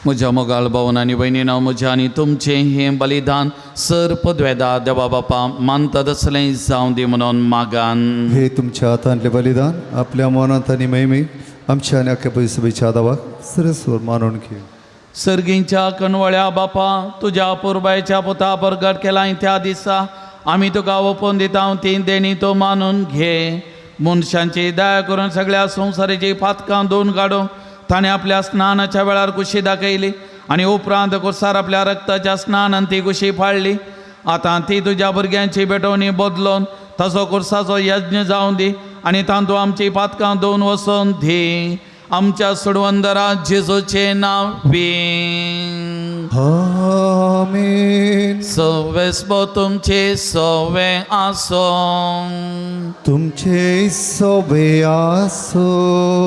म्हज्या मोगाळ भावन आनी भयणीनो, म्हज्या आनी तुमचें हें बलिदान सर पदवेदा देवा बापा मानता तसलें जावं दी म्हणून मागान. हे तुमच्या हातांतलें बलिदान आपल्या मनांत आनी महिमे आमच्या आनी अख्ख्या पयसभेच्या दावाक सरस्वर मानून घे. सर्गींच्या कणवळ्या बापा, तुज्या पुरबायच्या पुता परगट केलाय त्या दिसा आमी तुका ओपून दिता ती देणी तूं मानून घे. मनशांची दया करून सगळ्या संवसाराची पातकां धुवन काडूंक ताणें आपल्या स्नानाच्या वेळार कुशी दाखयली आनी उपरांत कुसार आपल्या रक्ताच्या स्नानान ती कुशी फाळ्ळी. आतां ती तुज्या भुरग्यांची भेटवणी बदलून ताचो कुर्साचो यज्ञ जावं दी आनी तांतूं आमची पातकां धुवन वचून दी. आमच्या सोडवंदरा जेजूचें नांव बी. आमेन. सवेस्पो तुमचे सवे आसों, तुमचे सोबे आसो.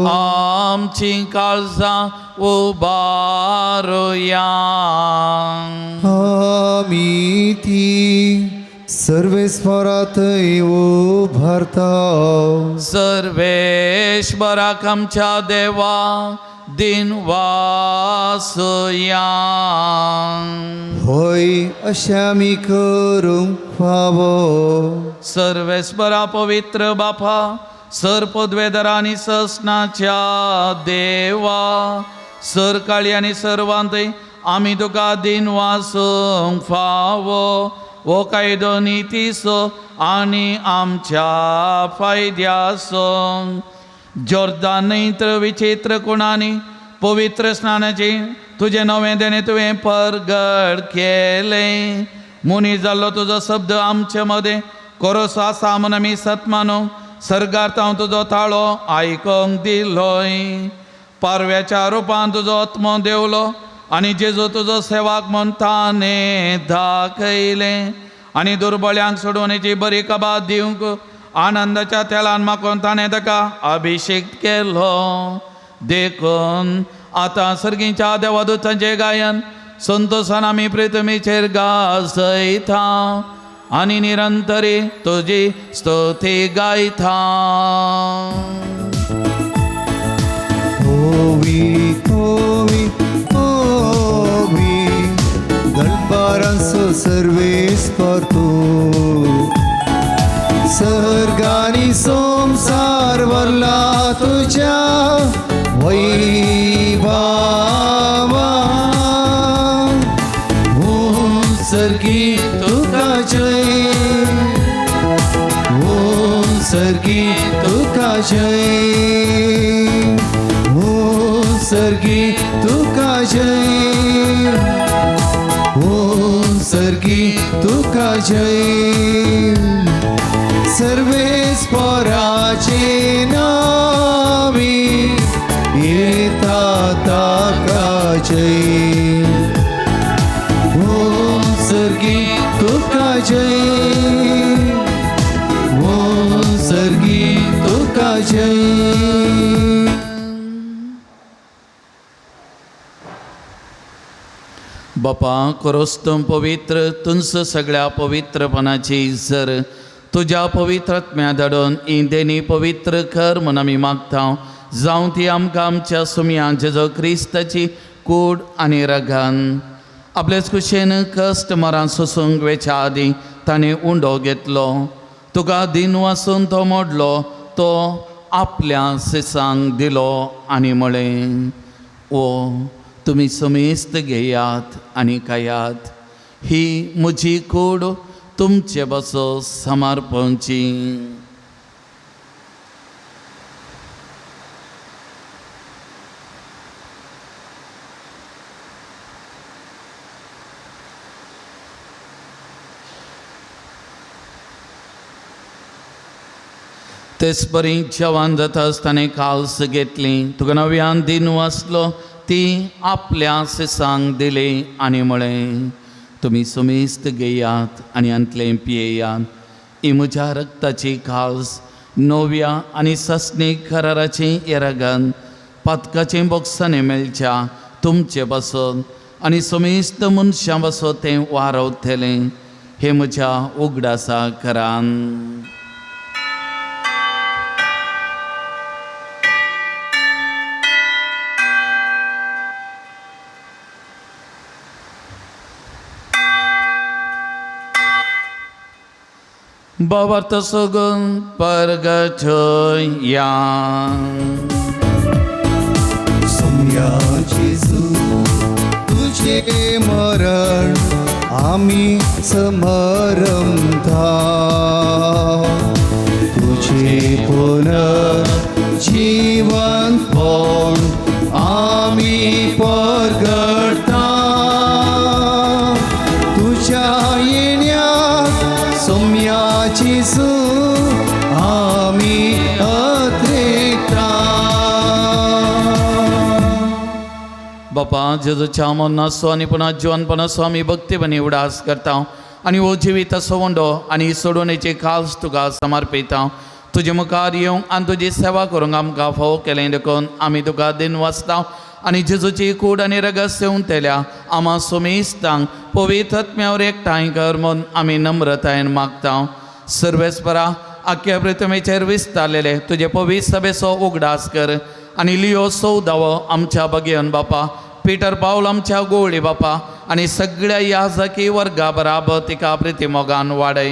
आमची काळजां उबारुया. आमी ती सर्वेस्पराथंय उभारता. सर्वेश्वराक आमच्या देवा दिन वासया. होय अशें आमी करूंक फावो. सर्वेस्परा पवित्र बापा सर पदवेदरा आनी ससनाच्या देवा सर काळी आनी सर्वांतय आमी तुका दिन वासूंक फावो हो कायदो नितीचो आनी आमच्या फायद्याचो. जोर्दान न्हंयत विचित्र कुणांनी पवित्र स्नानाची तुजें नवें देणें तुवें परगट केलें. मुनी जाल्लो तुजो शब्द आमचे मदें कोरोसो आसा म्हूण आमी सतमानू सर्गार हांव तुजो ताळो आयकोंक दिलोय. पारव्याच्या रुपान तुजो आत्मो देवलो आनी जेजू तुजो सेवाक म्हूण ताणें दाखयलें आनी दुर्बळ्यांक सोडवणेची बरी कबात दिवंक आनंदाच्या तेलान माकोन ताणें ताका अभिशेक केलो. देखून आतां सर्गीच्या देवादूतांचें गायन संतोशान आमी प्रितमीचेर गाजयता आनी निरंतरी तुजी स्तुती गायता. होवी होवी होवी दलपारांचो सर्वेस्पर तूं सर्गानी संवसार भरला तुज्या वैभावा. ओम सर्गी तुका जय, ओम सर्गी तुका जय, ओम सर्गी तुका जय, ओम सर्गी तुका जय. सर्वेस्पराचे नामी येता ताका जय, ओम सर्गी तुका जय, ओम सर्गी तुका जय. बापा कोरोस्तम पवित्र तुंस सगळ्या पवित्रपणाची जर तुज्या पवित्र आत्म्या धाडून इंदेनी पवित्र कर म्हूण आमी मागता. जावं ती आमकां आमच्या सुमया जेजो क्रिस्ताची कूड आनी रगान आपलेच कुशेन कश्ट मरां सोसूंक वेच्या आदीं ताणें उंडो घेतलो. तुका दिन वासून तो मोडलो, तो आपल्या सिसांक दिलो आनी म्हळें, ओ तुमी समेस्त घेयात आनी खायात, ही म्हजी कूड तुमचे बसो समर्पणची. तेच परी जेवण जाता आसतना काल्स घेतली, तुका नव्यान दिन वाचलो, ती आपल्या सिसांक दिली आनी म्हळें, तुमी सुमेस्त घेयात आनी हांतलें पियेयात, ही म्हज्या रक्ताची काल्स नव्या आनी ससनीक कराराची येरागन पातकाचें बोक्सांनी मेळच्या तुमचे पासत आनी समेस्त मनशां पासत तें वारवतलें. हें म्हज्या उगडासा करान. बाबार्थ सगून परगटया. सोम्या जेजू तुझे मरण आमी समरमता, तुझे पुनर्जीवनपण आमी परगटता. तुझ्या येण्याक सोम्या जेजू आमी अत्रेकता. बापा जेजूच्या मरणाचो आनी पुन्हा जिवनपणाचो आमी भक्तीपणी उडास करता आनी हो जिवीत असो उंडो आनी सोडवणेची खास तुका समर्पिता. तुजे मुखार येवंक आनी तुजी सेवा करूंक आमकां फावो केलें देखून आमी तुका दिन वाचता आनी जेजूची कूड आनी रगत सेवून तेल्या आमा सोमेस्तांक पवित्र आत्म्यावर एकठांय कर म्हूण आमी नम्रतायेन मागता. सर्वेस्परा आख्या पृथ्वीचेर विस्तारलेले तुजे पवित्र सभेचो उगडास कर आनी लियो सौदावो आमच्या बगेवन बापा, पिटर पावल आमच्या गोवळी बापा आनी सगळ्या याजकी वर्गा बराबर तिका प्रिती मोगान वाडय.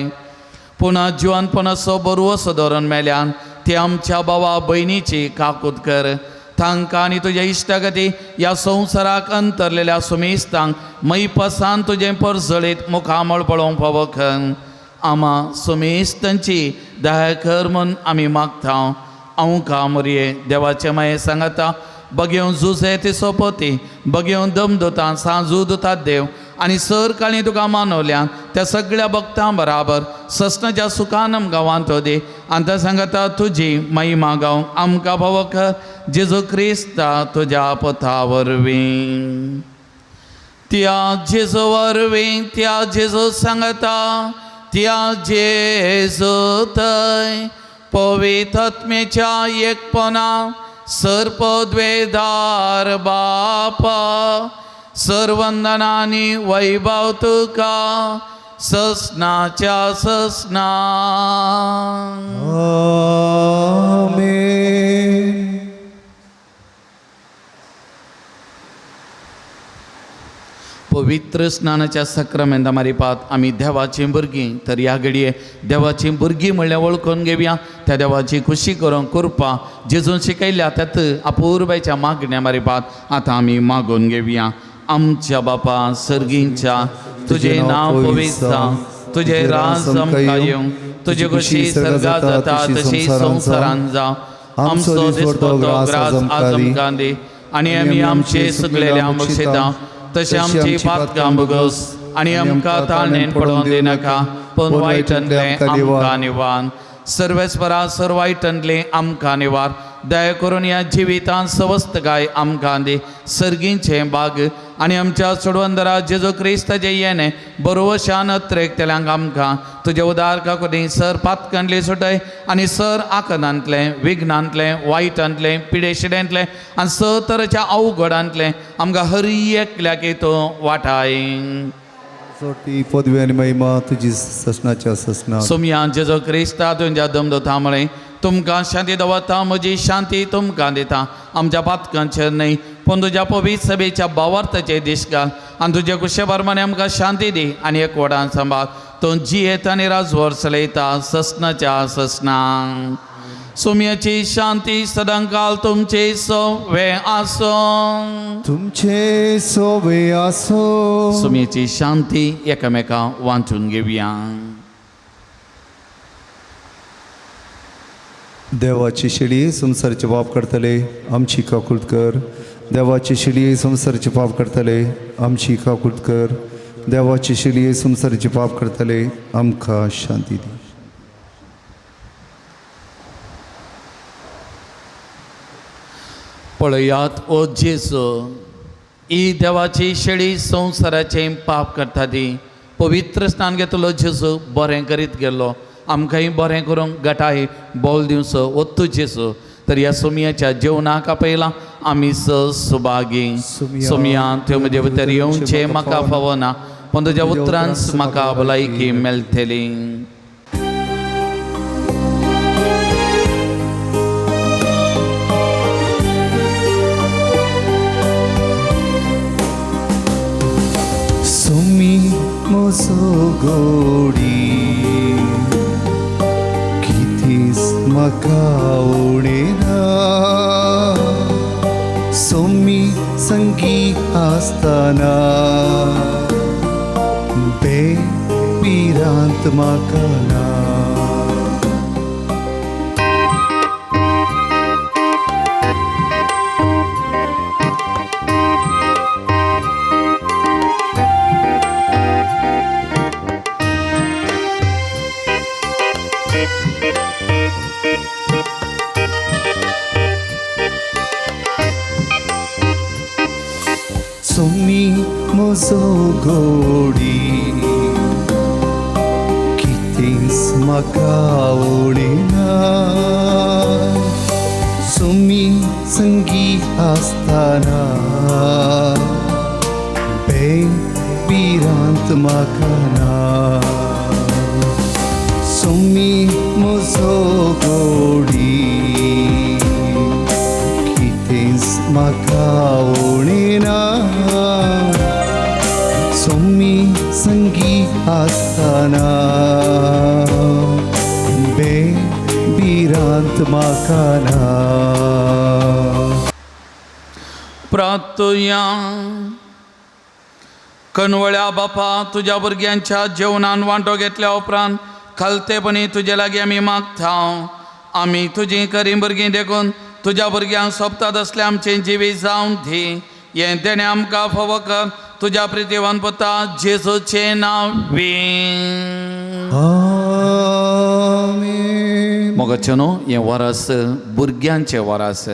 पुन्हा जिवनपणाचो बरो धरून मेल्यान ती आमच्या बाबा भयणीची काकूत कर. तांकां आनी तुज्या इश्टागती ह्या संवसाराक अंतरलेल्या सुमेस्तांक मैपसान तुजें परजळीत मुखामळ पळोवंक फावो कर. आमा सुमेस्तांची दया कर म्हूण आमी मागता. आमकां मोरये देवाचे माये सांगता बगेवन जुजे ते सोपती बगेवन दमदुतां सांजू दुतात देव आनी सर काळी तुका मानवल्या त्या सगळ्या भक्तां बराबर ससनाच्या सुखान गांवांत दी आनी त्या सांगता तुजी महिमा गावंक आमकां फावो कर जेजू क्रिस्ता तुज्या पथा वरवीं. त्या जेजू वरवीं, त्या जेजू सांगता, त्या जेजू थंय पवित्र आत्म्याच्या एकपणा सर्पद्वेदार बापा सर्वंदनानी वैभव तुका ससनाच्या ससना. आमेन. पवित्र स्नानाच्या सक्रामेंता मारिपात आमी देवाचीं भुरगीं तर ह्या घडये देवाचीं भुरगीं म्हणल्यार वळखून घेवया. त्या देवाची खुशी करूंक कृपा जेजून शिकयल्या त्यात अपुरबायच्या मागण्या मारिपात आतां आमी मागून घेवया. आमच्या बापा सर्गींच्या तुजें नांव पवित्र जावं, तुजें राज आमकां येवं, तुजी खुशी सर्गात जाता तशी संवसारांत जावं. आमचो दिसपट्टो ग्रास आज आमकां दी आनी आमी आमचे सगळेल्या बक्षिता तशें आमची पातकां भोगस आनी आमकां ताळणेन पडोवन दिनाका पूण वायटांतलें आमकां निवार. सर्वेस्परा सर वायटांतलें आमकां निवार. दया करून ह्या जिवितांत सवस्तकाय आमकां दी. सर्गींचें बाग आनी आमच्या सोडवंदरा जेजू क्रिस्ताचें येणें बरोवशान अत्रेकतल्यांक आमकां तुज्या उदार काकुनी सर पातकांतलें सुटय आनी सर आकनांतलें विघ्नांतलें वायटांतलें पिडेशिड्यांतलें आनी स तरेच्या अवघडांतलें आमकां हर एकल्याक तूं वाटाय. ती पदवी आनी महिमा तुजी ससनाच्या ससना. सोमया जेजू क्रिस्ता तुमच्या दमदोता म्हळें तुमकां शांती दवरता म्हजी शांती तुमकां दिता. आमच्या पातकांचेर न्हय पूण तुज्या पवित्र सभेच्या बावार्थाचे दीस घाल आनी तुज्या कुशे प्रमाणे आमकां शांती दी आनी एक वडान सांबाळ. तूं जियेत आनी राजवर चलयता ससनाच्या ससना. सोमयाची शांती सदांकाल तुमचे सोवे आसूं. तुमचे सोवे आसो. सोमयाची शांती एकामेका वांचून घेवया. देवाची शेळी संवसाराचे पाप करतले आमची काकूत कर. देवाची शेळी संवसाराचे पाप करतले आमची काकूत कर. देवाची शेळी संवसाराचे पाप करतले आमकां शांती दी. पळयात ओ जेजू, ही देवाची शेळी संवसाराचें पाप करता ती. पवित्र स्नान घेतलो जेजू बरें करीत गेलो आमकांय बरें करूंक गटाय बोल दिवचो वत्तू जेजू. तर ह्या सोमयाच्या जेवणाक आपयला आमी स सुभागी. सोमया त्यो म्हजे भितर येवचें म्हाका फावना पूण तुज्या उतरांच म्हाका भलायकी मेळटली. सुमी म्हजो गोडी कितीस म्हाका उणें ना. सोमी संगी आसतना बेपिरांत म्हाका ना. सोमी म्हजो गोडी कितेंच म्हाका उणें ना. सोमी संगी आसतना बेपिरांत भिरांत म्हाका ना. सोमी म्हजो गोडी कितेंच म्हाका उणें ना. सोमी संगी आसतना बे भिरांत म्हाका ना. प्रार्थुया. कनवळ्या बापा, तुज्या भुरग्यांच्या जेवणान वांटो घेतल्या उपरांत खालतेपणी तुजे लागीं आमी मागता. आमी तुजी खरीं भुरगीं देखून तुज्या भुरग्यांक सोबतात असलें आमचें जिवीत जावन दी. हें देणें आमकां फावो कर तुज्या प्रितीवान पुता जेजूचें नांव वी. आमेन. मोगाचें न्हू हें वरस भुरग्यांचें वरस.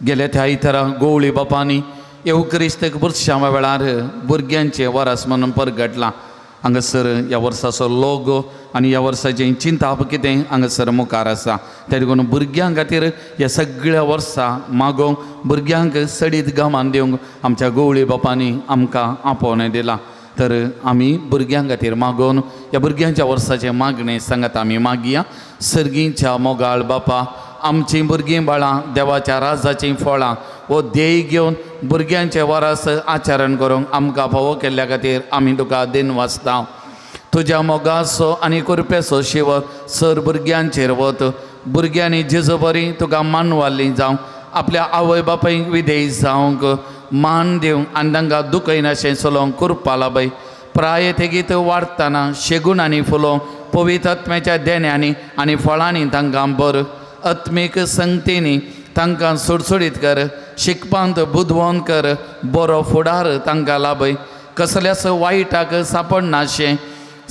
गेल्या त्या आयतारा गोवळी बापांनी येवक्रिस्तीक पुरशांवा वेळार भुरग्यांचें वरस म्हणून परगटलां. हांगासर ह्या वर्साचो लोगो आनी ह्या वर्साचें चिंताप कितें हांगासर मुखार आसा. त्या देखून भुरग्यां खातीर ह्या सगळ्या वर्सा मागोवंक भुरग्यांक सडीत गमान दिवंक आमच्या गोवळी बापांनी आमकां आपोवणें दिलां. तर आमी भुरग्यां खातीर मागोवन ह्या भुरग्यांच्या वर्साचें मागणें सांगात आमी मागया. सर्गींच्या मोगाळ बापा, आमचीं भुरगीं बाळां देवाच्या राजाचीं फळां हो ध्येय घेवन भुरग्यांचें वरस आचरण करूंक आमकां फावो केल्ल्या खातीर आमी तुका दिनवासता. तुज्या मोगाचो आनी कृपेचो शिवर सर भुरग्यांचेर वत. भुरग्यांनी जेजो बरी तुका मानवाली जावं, आपल्या आवय बापायक विधेय जावंक मान दिवंक आनी तांकां दुखयनाशें चलोवंक कृपा लाभय. प्राय तेगीत वाडटना शेगूण आनी फुलोवंक पवित्र आत्म्याच्या देण्यांनी आनी फळांनी तांकां बर आत्मीक संगतींनी तांकां सुडसुडीत कर. शिकपांत बुदवंत कर, बरो फुडार तांकां लाभय. कसल्याच वायटाक सापडनाशें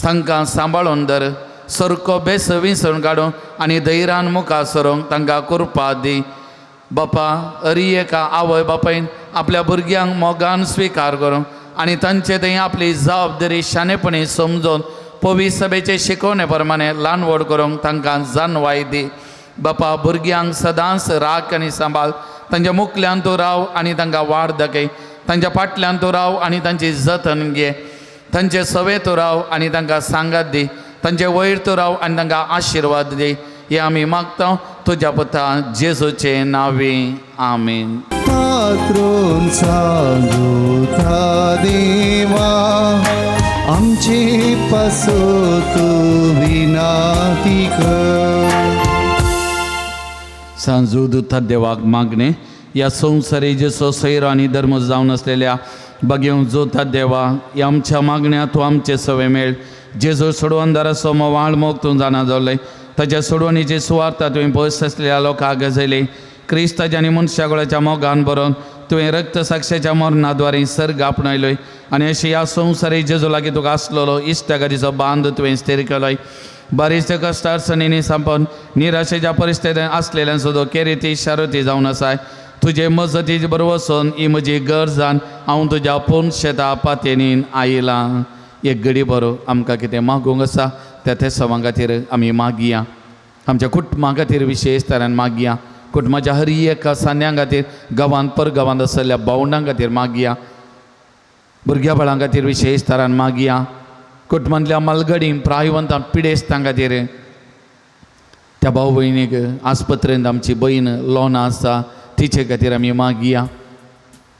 तांकां सांबाळून धर. सारको बेस विसरून काडून आनी धैर्यान मुखार सरूंक तांकां कृपा दी. बापा, अरी एका आवय बापायन आपल्या भुरग्यांक मोगान स्विकार करूंक आनी तांचे थंय आपली जबाबदारी शाणेपणी समजून पवित्र सभेचे शिकवणे प्रमाणे ल्हान व्हड करूंक तांकां जाणवाय दी. बापा, भुरग्यांक सदांच राख आनी सांबाळ. तांच्या मुखल्यान तूं राव आनी तांकां वाड दाखय. तांच्या फाटल्यान तूं राव आनी तांची जतन घे. तांचे सवे तूं राव आनी तांकां सांगात दी. तांचे वयर तूं राव आनी तांकां आशिर्वाद दी. हें आमी मागता तुज्या पुता जेजूचे नांवी. आमीन. पात्रोन सांगता देवा आमचे पासत विनाती कर. सांजू दुता देवाक मागणें. ह्या संवसारी जसो सैरो आनी धर्म जावन आसलेल्या बगेवंक जोता देवा, ह्या आमच्या मागण्या तूं आमचे सवे मेळ. जेजू सोडवणदाराचो मोवाळ मोग तूं जाणा जाल्लें. ताच्या सोडवणीची सुवार्ता तुवें पयस आसलेल्या लोकांक गजयली. क्रिस्ताच्या आनी मनशागोळाच्या मोगान बरोवन तुवें रक्त साक्षाच्या मरणाद्वारे सर्ग आपणायलोय आनी अशी ह्या संवसारी जेजू लागीं तुका आसलेलो इश्टागतीचो बांद तुवें स्थिर केलोय. बारीक कश्ट अडचणींनी सांपोवन निराशेच्या परिस्थितींत आसलेल्यान सुद्दां केरिती शारुती जावन आसाय. तुजे मजती बरोबर वचून ही म्हजी गरजान हांव तुज्या पूर्ण शेता पातयेनीन आयलां. एक घडी बरो आमकां कितें मागूंक आसा त्या त्या सवां खातीर आमी मागया. आमच्या कुटुंबा खातीर विशेश तरेन मागया. कुटुंबाच्या हर एका सान्यां खातीर, गांवांत परगांवांत आसलेल्या भावंडां खातीर मागया. भुरग्या बाळां खातीर विशेश तरान मागया. कुटुंबांतल्या मालगडी प्रायवंतां पिडेस्तां खातीर, त्या भाव भयणीक आस्पत्रेंत आमची भयण लोना आसा तिचे खातीर आमी मागया.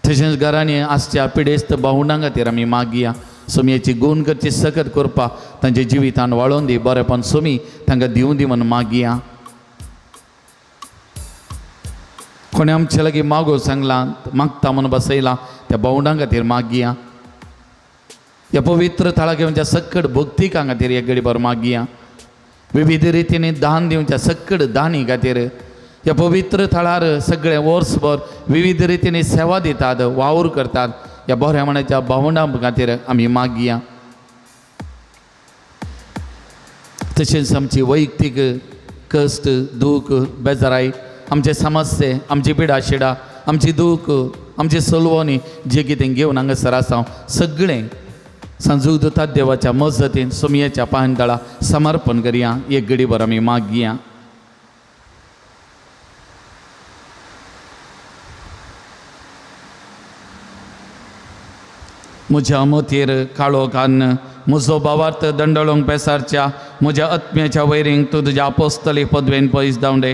तशेंच घरांनी आसच्या पिडेस्त भावंडां खातीर आमी मागया. सोमयेची गुण करची सकत करपा तांच्या जिवितान वाळोवन दी, बरेंपण सोमी तांकां दिवं दी म्हूण मागया. कोणें आमचे लागीं मागो सांगलां मागता म्हूण बसयलां त्या भावंडां खातीर मागया. ह्या पवित्र थळाक घेवच्या सक्कड भक्तिकां खातीर एक घडी भर मागया. विविध रितींनी दान दिवच्या सक्कड दानी खातीर ह्या पवित्र थळार सगळें वर्सभर विविध रितींनी सेवा दितात, वावर करतात ह्या बऱ्या मनाच्या भावंडां खातीर आमी मागया. तशेंच आमची वैयक्तीक कश्ट, दूख, बेजाराय, आमचे समस्ये, आमची पिडा शिडा, आमची दूख, आमची सलवणी जे कितें घेवन हांगासर आसा सगळें सांजू दुतात देवाच्या मजतीन सोमयेच्या पांयतळा समर्पण करया. एक घडीभर आमी मागया. म्हज्या मोतीर काळो कान्न म्हजो भावार्थ दंडळोंक पेसारच्या म्हज्या आत्म्याच्या वैरींक तूं तुज्या आपोस्तली पदवेन पयस धांवडे.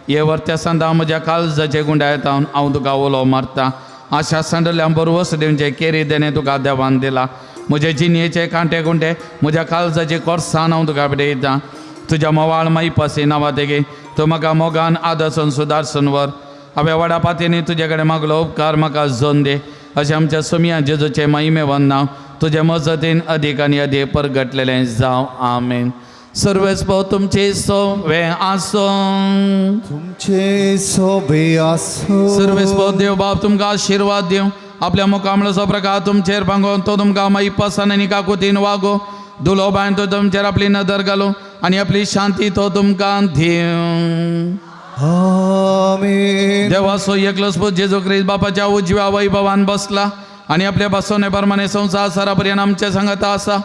हे वर्त्या सांदा म्हज्या काळजाचे गुंडायत हांव तुका उलो मारता. आशा सांडल्या बरवस दिवचे केरी देणें तुका देवान दिला. म्हजे जिणयेचे कांटे गुंडे म्हज्या काळजाचे कोर्सान हांव तुका भेटयता. तुज्या मोवाळ माईपासी नांवा तेगे तूं म्हाका मोगान आदर्शन सुदारसन व्हर. हांवें वडा पातींनी तुजे कडेन मागलो उपकार म्हाका जोन दी. अशें आमच्या सोमया जेजूचें महिमेवन नांव तुजे मजतीन अदीक आनी अदीक परगटलेलें जावं. आमेन. सर्वेस्पो तुमचे सोवे आसूं. तुमचे सोबे आसो. सर्वेस्पो देव बाप तुमकां आशिर्वाद दिवं. आपल्या मुखामळाचो प्रकार तुमचेर पांगोवन तो तुमकां माईपासान आनी काकुतीन वागो. दुलोबायन तो तुमचेर आपली नदर घालूं आनी आपली शांती तो तुमकां दिवं. आमेन. देवाचो एकलोच पूत जेजू क्रिस्त बापाच्या उजव्या वैभवान बसला आनी आपल्या बसवणे प्रमाणे संवसार सरा पर्यंत आमच्या सांगाता आसा.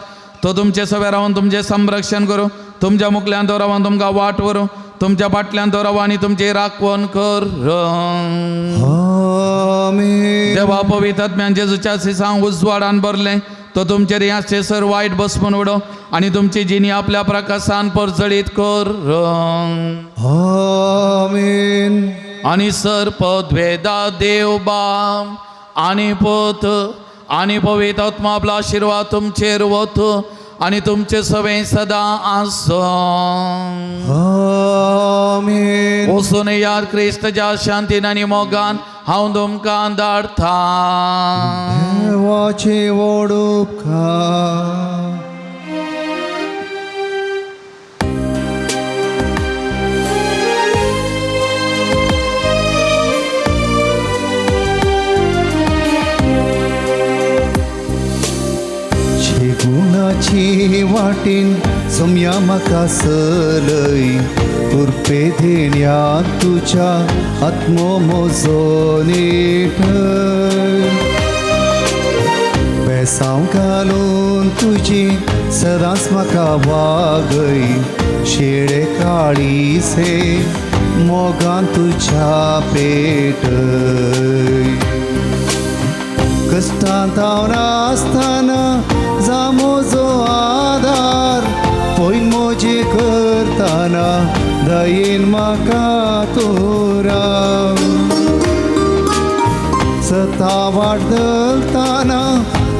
तो तुमचे सवे रावन तुमचें संरक्षण करूं. तुमच्या मुखल्यान तो रावन तुमकां वाट व्हरूं. तुमच्या फाटल्यान तो राव आनी तुमची राखवण कर. आमेन. देवा पवित्र आत्म्यान जेजूच्या सिसांक उजवाडान भरलें तो तुमचेर ह्याचे सर वायट बसपून उडो आनी तुमची जिणी आपल्या प्रकाशान परजळीत कर. आमेन. आनी सर पदवेदा देव बाम आनी पोत आनी पवित्र आत्मा आपलो आशिर्वाद तुमचेर वत आनी तुमचे सवें सदां आसूं. आमेन. वचून याद क्रिस्तच्या शांतीन आनी मोगान हांव तुमकां धाडटा. देवाचे व्हड उपकार. गुणाची वाटेन सोम्या म्हाका सलय कुरपे देण्या तुज्या आत्मो म्हजो नेटय. बेसांव घालून तुजी सदांच म्हाका वागय शेळे काळीसे मोगान तुज्या पेटय. कश्टांत हांव आसतना जा म्हजो आदार पयन म्हजे करतना दयेन म्हाका तूं राव. सता वाट धरतना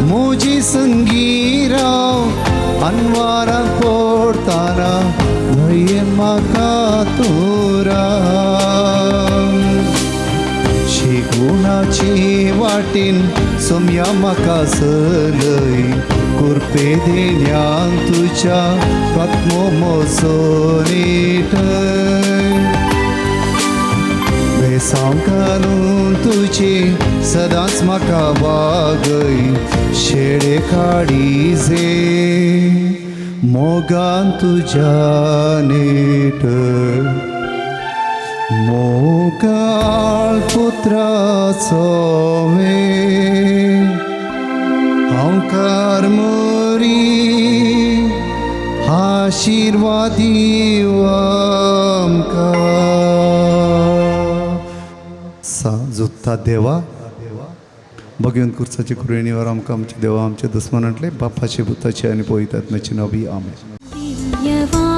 म्हजी संगी राव अनवारांत पडतना दयेन म्हाका तूं राव. शिगुणाची वाटेन सोम्या म्हाका सलय कुरपे देण्यान तुज्या आत्मो म्हजो नेटय. बेसांव घालून तुजी सदांच म्हाका वागय शेळे काडीजे मोगान तुज्या नेटय. मोगाळ पुत्राचो वे हांवकार मोरी आशिर्वाद दिव आमकां. सा जुत्ता देवा भगवंत कुर्साचे कृणीवर आमकां आमचे देवा आमचे दुस्मनांतले बापाचे पुताचे आनी पवित्र आत्म्याचे नांवी. आमेन. दिव्यवाणी.